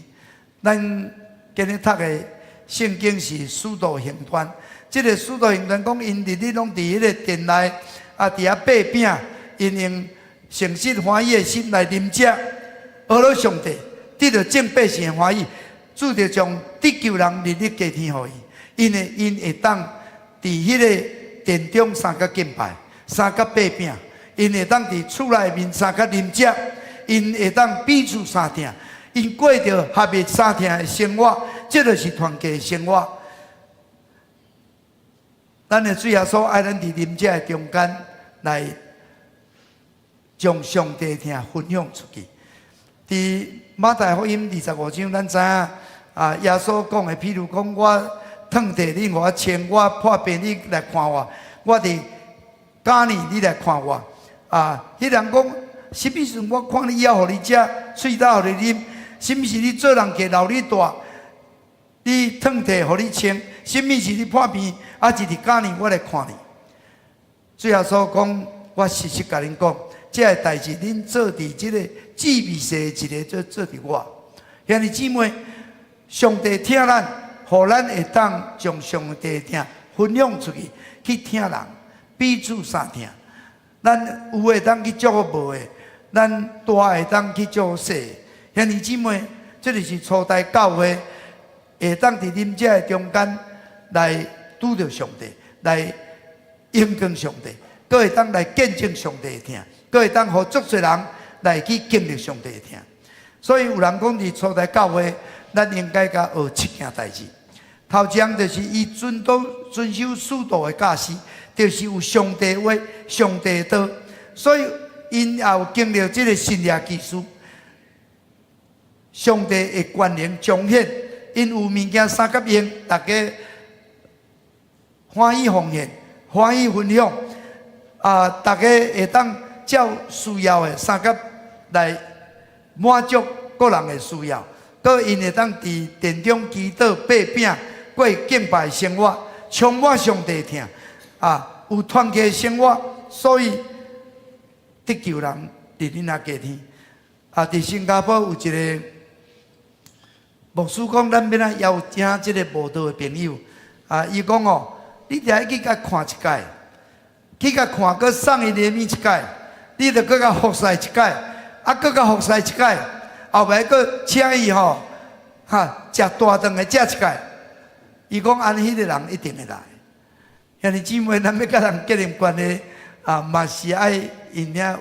Speaker 2: 咱今日讀的聖經是《使徒行傳》。這个《使徒行傳》講，𪜶日日攏佇彼个殿內，啊，佇遐擘餅，𪜶用誠實歡喜的心來啉食，學了上帝，得著眾百姓的歡喜，主就將得救人日日加添予伊，因為𪜶會當佇彼个殿中相佮敬拜，相佮擘餅，𪜶會當佇厝內面相佮啉食，𪜶會當彼此相疼，𪜶過著合一相疼的生活，這就是團契的生活。咱的主耶穌愛咱佇啉食的中間來將上帝疼分享出去。佇馬太福音25章，咱知影啊，耶穌講的，譬如講我褪地，你予我穿；我破病，你來看我；我佇監裡，你來看我。啊，彼人講，啥物時陣我看你枵，予你食，喙焦予你啉？啥物是你做人客留你蹛？你褪地予你穿？啥物是你破病，啊是佇監裡，我來看你？主耶穌講，我實實共恁講，這个代誌恁做佇這个至微細的一个，做做佇我。兄弟姊妹，上帝疼咱，予咱會當將上帝疼分享出去，去疼人，彼此相疼。咱有的當去祝福無的，咱大的當去祝福細的。兄弟姊妹，這就是初代教會會當佇啉食的中間來拄著上帝，來榮光上帝，閣會當來見證上帝的疼，閣會當予足濟人來去經歷上帝的疼。所以有人講，佇初代教會，咱應該共學七件代誌。頭一項就是伊遵道遵守使徒的教示，就是有上帝話、上帝道，所以𪜶也有經歷這个神蹟奇事，上帝的權能彰顯，𪜶有物件相佮用，大家歡喜奉獻、歡喜分享，啊，大家會當照需要的相佮來滿足各人的需要，閣𪜶會當佇殿中祈禱、擘餅、過敬拜生活，充滿上帝疼，啊，有團契的生活，所以得救人日日仔加添。啊，佇新加坡有一个牧師講，咱欲按怎邀請這个無道的朋友？啊，伊講哦，你著愛去共看一擺，去共看，閣送伊禮物一擺，你著閣共服侍一擺，啊，閣共服侍一擺，後擺閣請伊吼，哈，食大頓的食一擺。伊講按呢彼个人一定會來。兄弟姊妹，咱欲佮人建立關係啊，嘛是愛因遐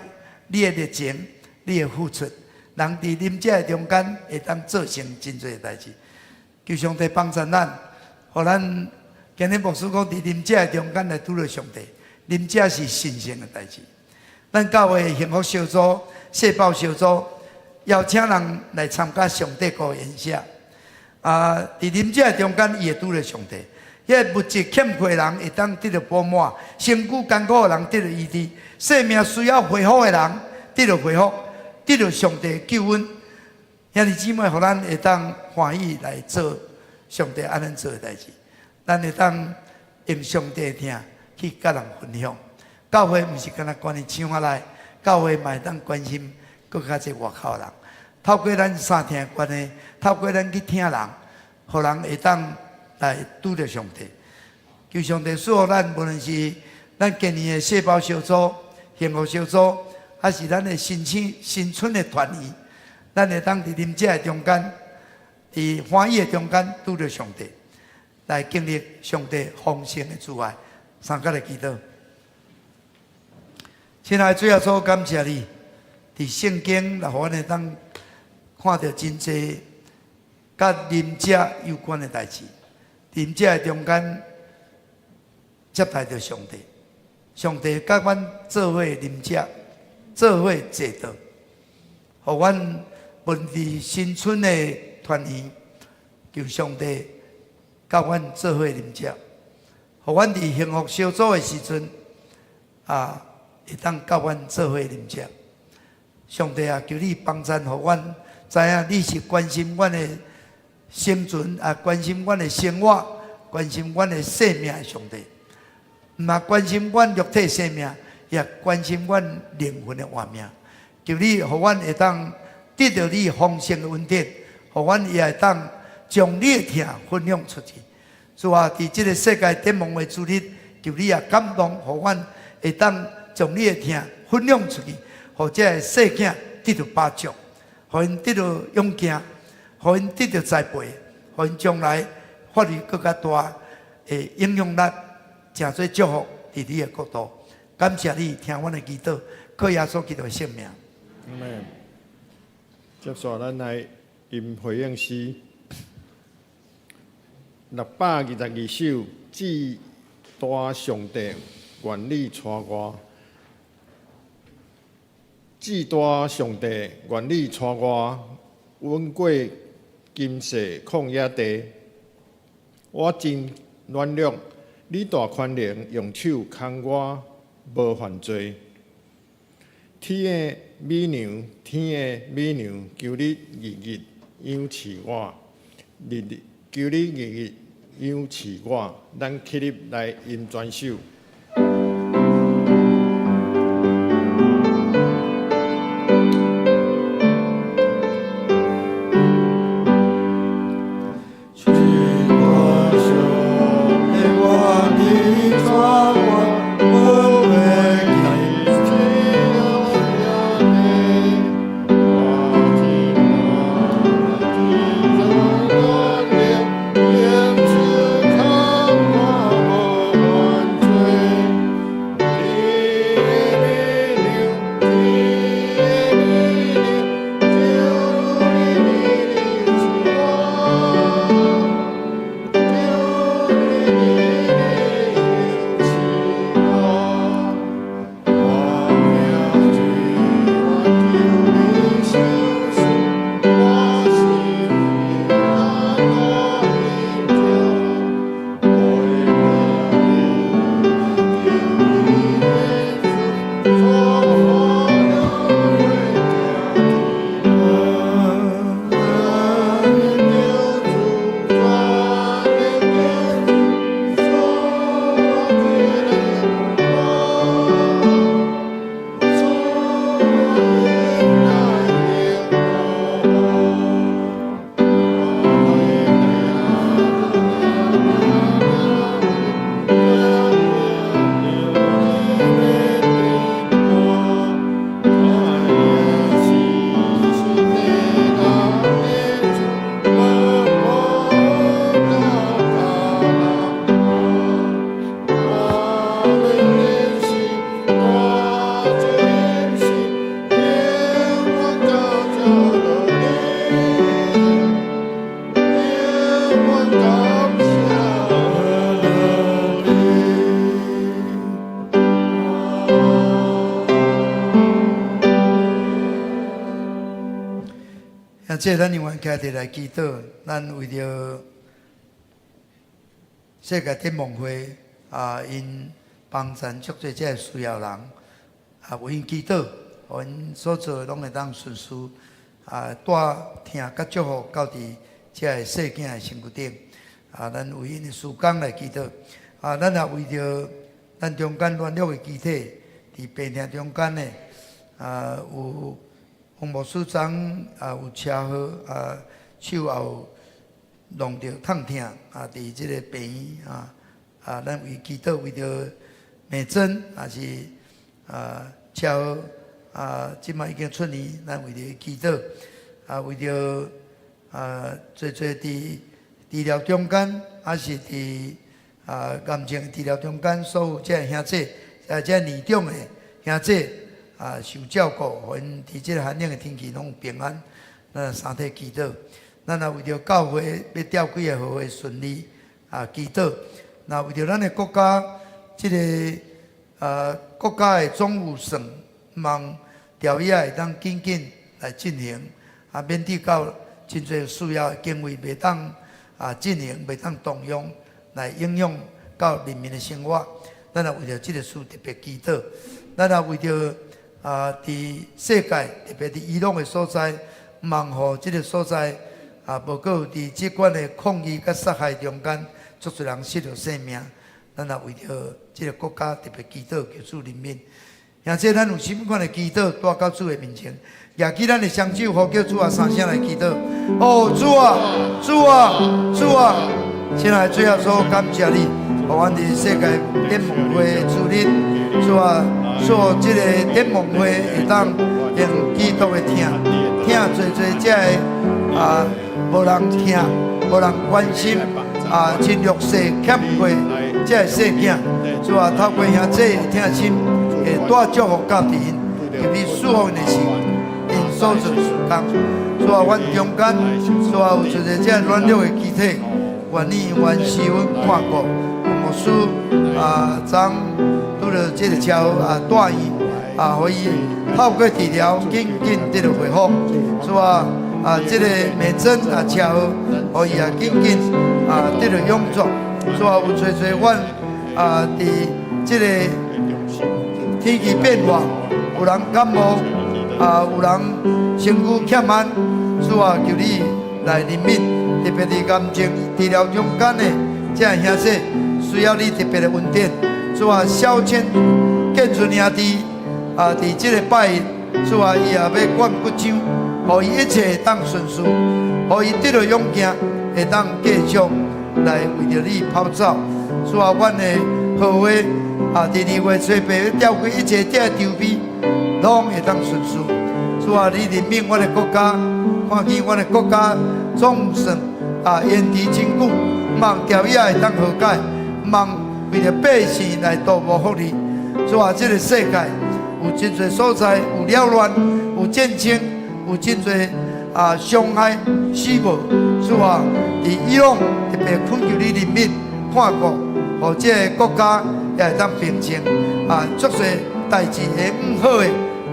Speaker 2: 你的熱情，你的付出，人佇啉食的中間會當做成真濟代誌。求上帝幫助咱，予咱今日牧師講佇啉食的中間來拄著上帝。啉食是神聖的代誌。咱教會幸福小組、細胞小組邀請人來參加上帝國宴席。啊，佇啉食的中間，伊會拄著上帝。彼个物質欠缺的人會當得著飽滿，身軀艱苦的人得著醫治，生命需要恢復的人得著恢復，得著上帝的救恩。兄弟姊妹，予咱會當歡喜來做上帝愛咱做的代誌，咱會當用上帝的疼去佮人分享。教會毋是干焦關佇牆仔內，教會嘛會當關心閣較濟外口的人。透過咱相疼的關係，透過咱去疼人，予人會當來拄著上帝。求上帝賜予咱，無論是咱今年的細胞小組、幸福小組，還是咱的新青新春的團圓，咱會當佇啉食的中間，佇歡喜的中間拄著上帝，來經歷上帝豐盛的慈愛。相佮來祈禱。親愛的主耶穌，感謝你，佇聖經來予阮會當看著真濟佮啉食有關的代誌。啉食的中間接待著上帝，上帝佮阮做伙啉食，做伙坐桌，予阮無論佇新春的團圓，求上帝佮阮做伙啉食，予阮佇幸福小組的時陣，啊，會當佮阮做伙啉食。上帝啊，求你幫贊，予阮知影你是關心阮的生存啊，關心阮的生活，關心阮的生命的上帝，毋但關心阮肉體生命，也關心阮靈魂的活命。求你予阮會當得著你豐盛的恩典，予阮也會當將你的疼分享出去。主啊，佇這个世界展望的主日，求你也感動，予阮會當將你的疼分享出去，予這个細囝得著飽足，予𪜶得著勇健，予𪜶得著栽培，予𪜶將來發揮閣較大的影響力，成做祝福佇你的國度。感謝你聽阮的祈禱，靠耶穌基督的聖名。
Speaker 1: 阿們。接續咱來吟回應詩622首，至大上帝願你帶我，至大上帝願你帶我，穩過今世曠野地。我真軟弱，你大權能用手牽我，無犯罪。天的美娘，天的美娘，求你日日仰視我，日日求你日日仰視我。咱起立來吟全首。
Speaker 2: 這咱永遠徛佇來祈禱，咱為著世界展望會啊，𪜶幫贊足濟這个需要人啊，為𪜶祈禱，予𪜶所做的攏會當順遂啊，帶疼佮祝福到佇這个細囝的身軀頂啊，咱為𪜶的事工來祈禱啊，咱也為著咱中間軟弱的肢體，佇病痛中間的啊有。洪牧師長啊，有車禍啊，手也有弄著痛疼啊，佇這个病院啊啊，咱為祈禱為著美珍，也是啊車禍啊，這擺已經出院，咱為著伊祈禱啊，為著啊，濟濟佇治療中間，抑是佇啊癌症治療中間，所有這个兄姊啊，這年長的兄姊。啊，受照顧，予𪜶佇這个寒冷的天氣攏有平安。咱三體祈禱，咱也為著教會欲召幾个號的順利啊祈禱。那為著咱的國家，這个國家的總預算，望調伊會當緊緊來進行，啊，免致到真濟需要的經費袂當啊進行，袂當動用來影響到人民的生活。咱也為著這个事特別祈禱，咱也為著。啊！佇世界，特別佇伊朗的所在，望予這个所在啊，無閣有佇這款的抗議佮殺害中間，足濟人失著性命。咱也為著這个國家特別祈禱，求主憐憫。兄弟，咱有啥物款的祈禱帶到主的面前，舉起咱的雙手，呼叫主啊，三聲來祈禱。哦，主啊，主啊，主啊！親愛的主耶穌，感謝你，予阮佇世界展望會的主日，主啊，所這个展望會會當用基督的疼，疼濟濟這个啊，無人疼，無人關心啊，真弱勢欠缺這个細囝，主啊，透過兄弟的疼心，會帶祝福到佇𪜶，求你賜福𪜶的心，𪜶所做事工。主啊，阮中間，主啊，有一个這軟弱的肢體，願你願賜阮看顧，牧師啊，昨拄著這个車禍啊，住院啊，予伊透過治療，緊緊得著恢復。主啊，啊，這个美珍啊，車禍，予伊啊，緊緊啊，得著勇壯。主啊，有濟濟阮啊，佇這个天氣變化，有人感冒，啊，有人身軀欠安，主啊，求你來憐憫，特別佇癌症治療中間的這个兄弟，需要你特別的恩典。主啊，小千建春兄弟啊，佇這个拜日，主啊，伊也欲灌骨漿，予伊一切會當順遂，予伊得著勇健，會當繼續來為著你跑走。主啊，阮的好話啊，佇2月初8欲召開一切這个籌備，攏會當順遂。主啊，你憐憫阮的國家，看見阮的國家總算啊延遲真久，望朝野會當和解，望為著百姓來圖謀福利。主啊，這个世界有真濟所在有擾亂，有戰爭，有真濟啊傷害、死亡。主啊，佇伊朗特別懇求你憐憫、看顧，予這个國家也會當平靜啊，足濟代誌會往好的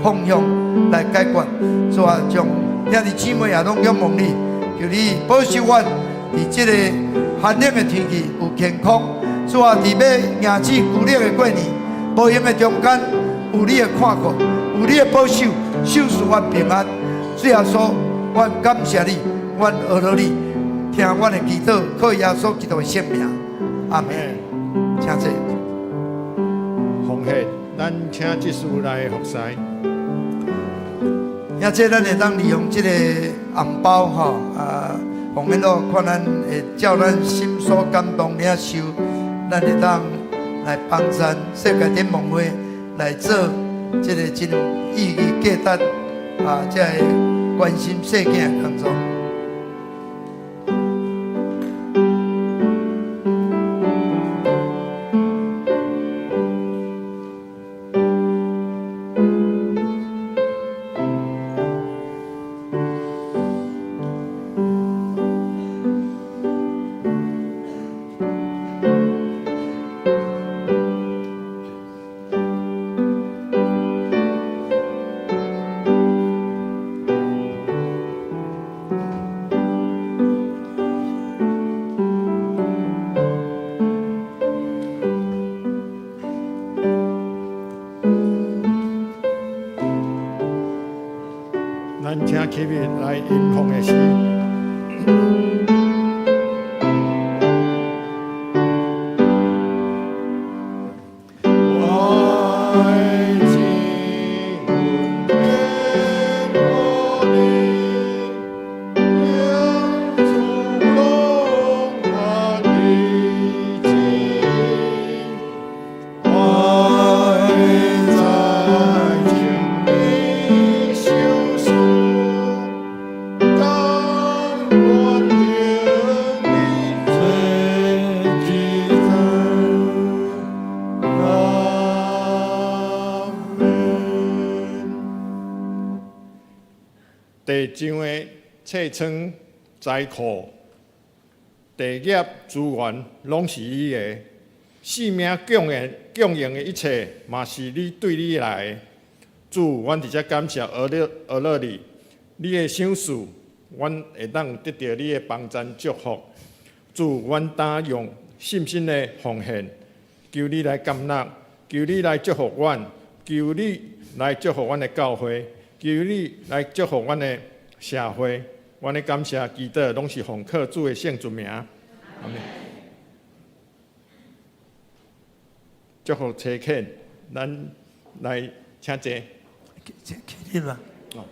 Speaker 2: 方向來解決。主啊，將兄弟姊妹也攏仰望你，求你保守阮佇這个寒冷的天氣有健康。主啊，佇欲迎接舊曆的過年，無閒的中間有你的看顧，有你的保守，守賜阮平安。主耶穌，阮感謝你，阮阿羅你，聽阮的祈禱，靠耶穌基督的聖名，阿門。請坐。
Speaker 1: 奉獻，咱請執事來服侍。
Speaker 2: 兄弟，咱會當利用這个紅包吼，啊，奉獻咯，看咱會照咱心所感動領受，咱會當來幫贊世界展望會來做這个真有意義價值啊，這个關心細囝的工作。
Speaker 1: 咱請起立來吟奉的詩。地上的冊倉財庫、地業資源，攏是你的；性命供應供應的一切，嘛是你對你來的。主，阮佇遮感謝阿樂阿樂你，你的賞賜，阮會當得著你的幫贊祝福。主，阮當用信心的奉獻，求你來感納，求你來祝福阮，求你來祝福阮的教會，求你來祝福阮的社會。阮的感謝祈禱，攏是奉靠主的聖尊名。阿們。祝福差遣，咱來。請坐。
Speaker 2: 起立啦。
Speaker 1: 哦。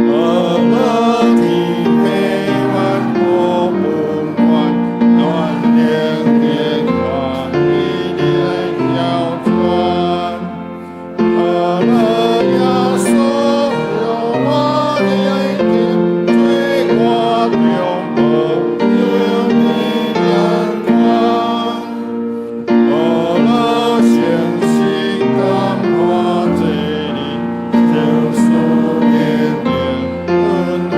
Speaker 1: 阿乐天黑万我不管，暖灵变化一连要转。阿乐耶稣有我的天，做我中保佑你两宽。阿乐相信感化这里，圣书年年恩惠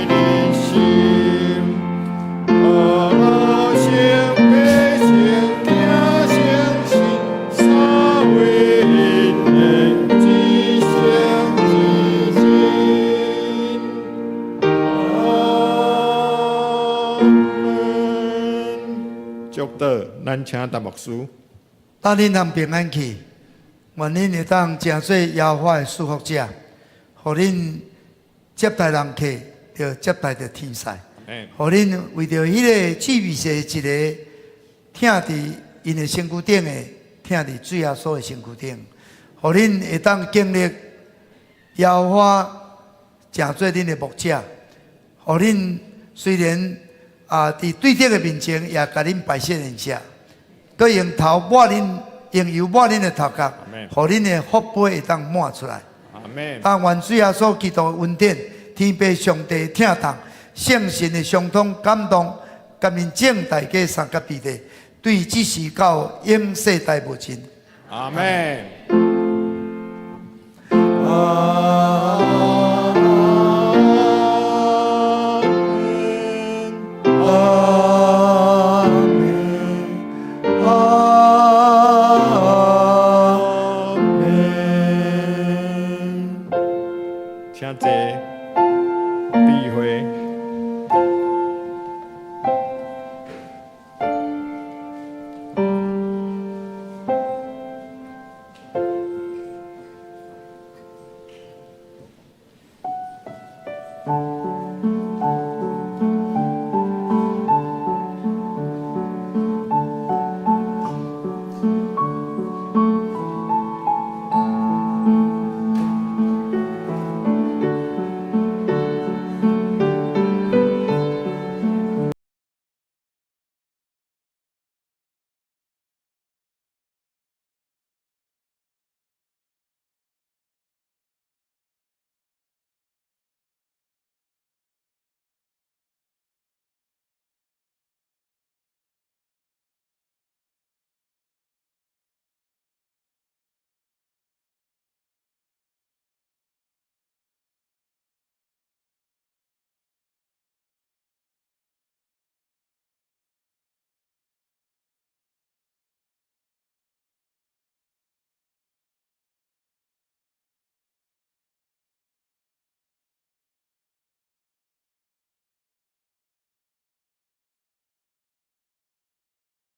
Speaker 1: 人心。阿乐圣父圣子圣神，三位一体，至圣至真。阿門。祝禱，咱請陳牧師。
Speaker 2: 帶恁通平安去，願恁會當成做耶和華的祝福者，予恁接待人客，就接待著天使。予恁為著彼个志未的一个疼佇𪜶的身軀頂的，疼佇主耶穌的身軀頂，予恁會當經歷耶和華成做恁的牧者，予恁雖然啊佇對敵的面前也共恁擺設筵席，閣用頭抹恁，用油抹恁的頭殼，予恁的福杯會當滿出來。
Speaker 1: 阿門。
Speaker 2: 但願主耶穌基督的恩典、天父上帝疼痛、聖神的相通感動，佮恁眾大家相佮彼得，對這時到永世代無盡。
Speaker 1: 阿門。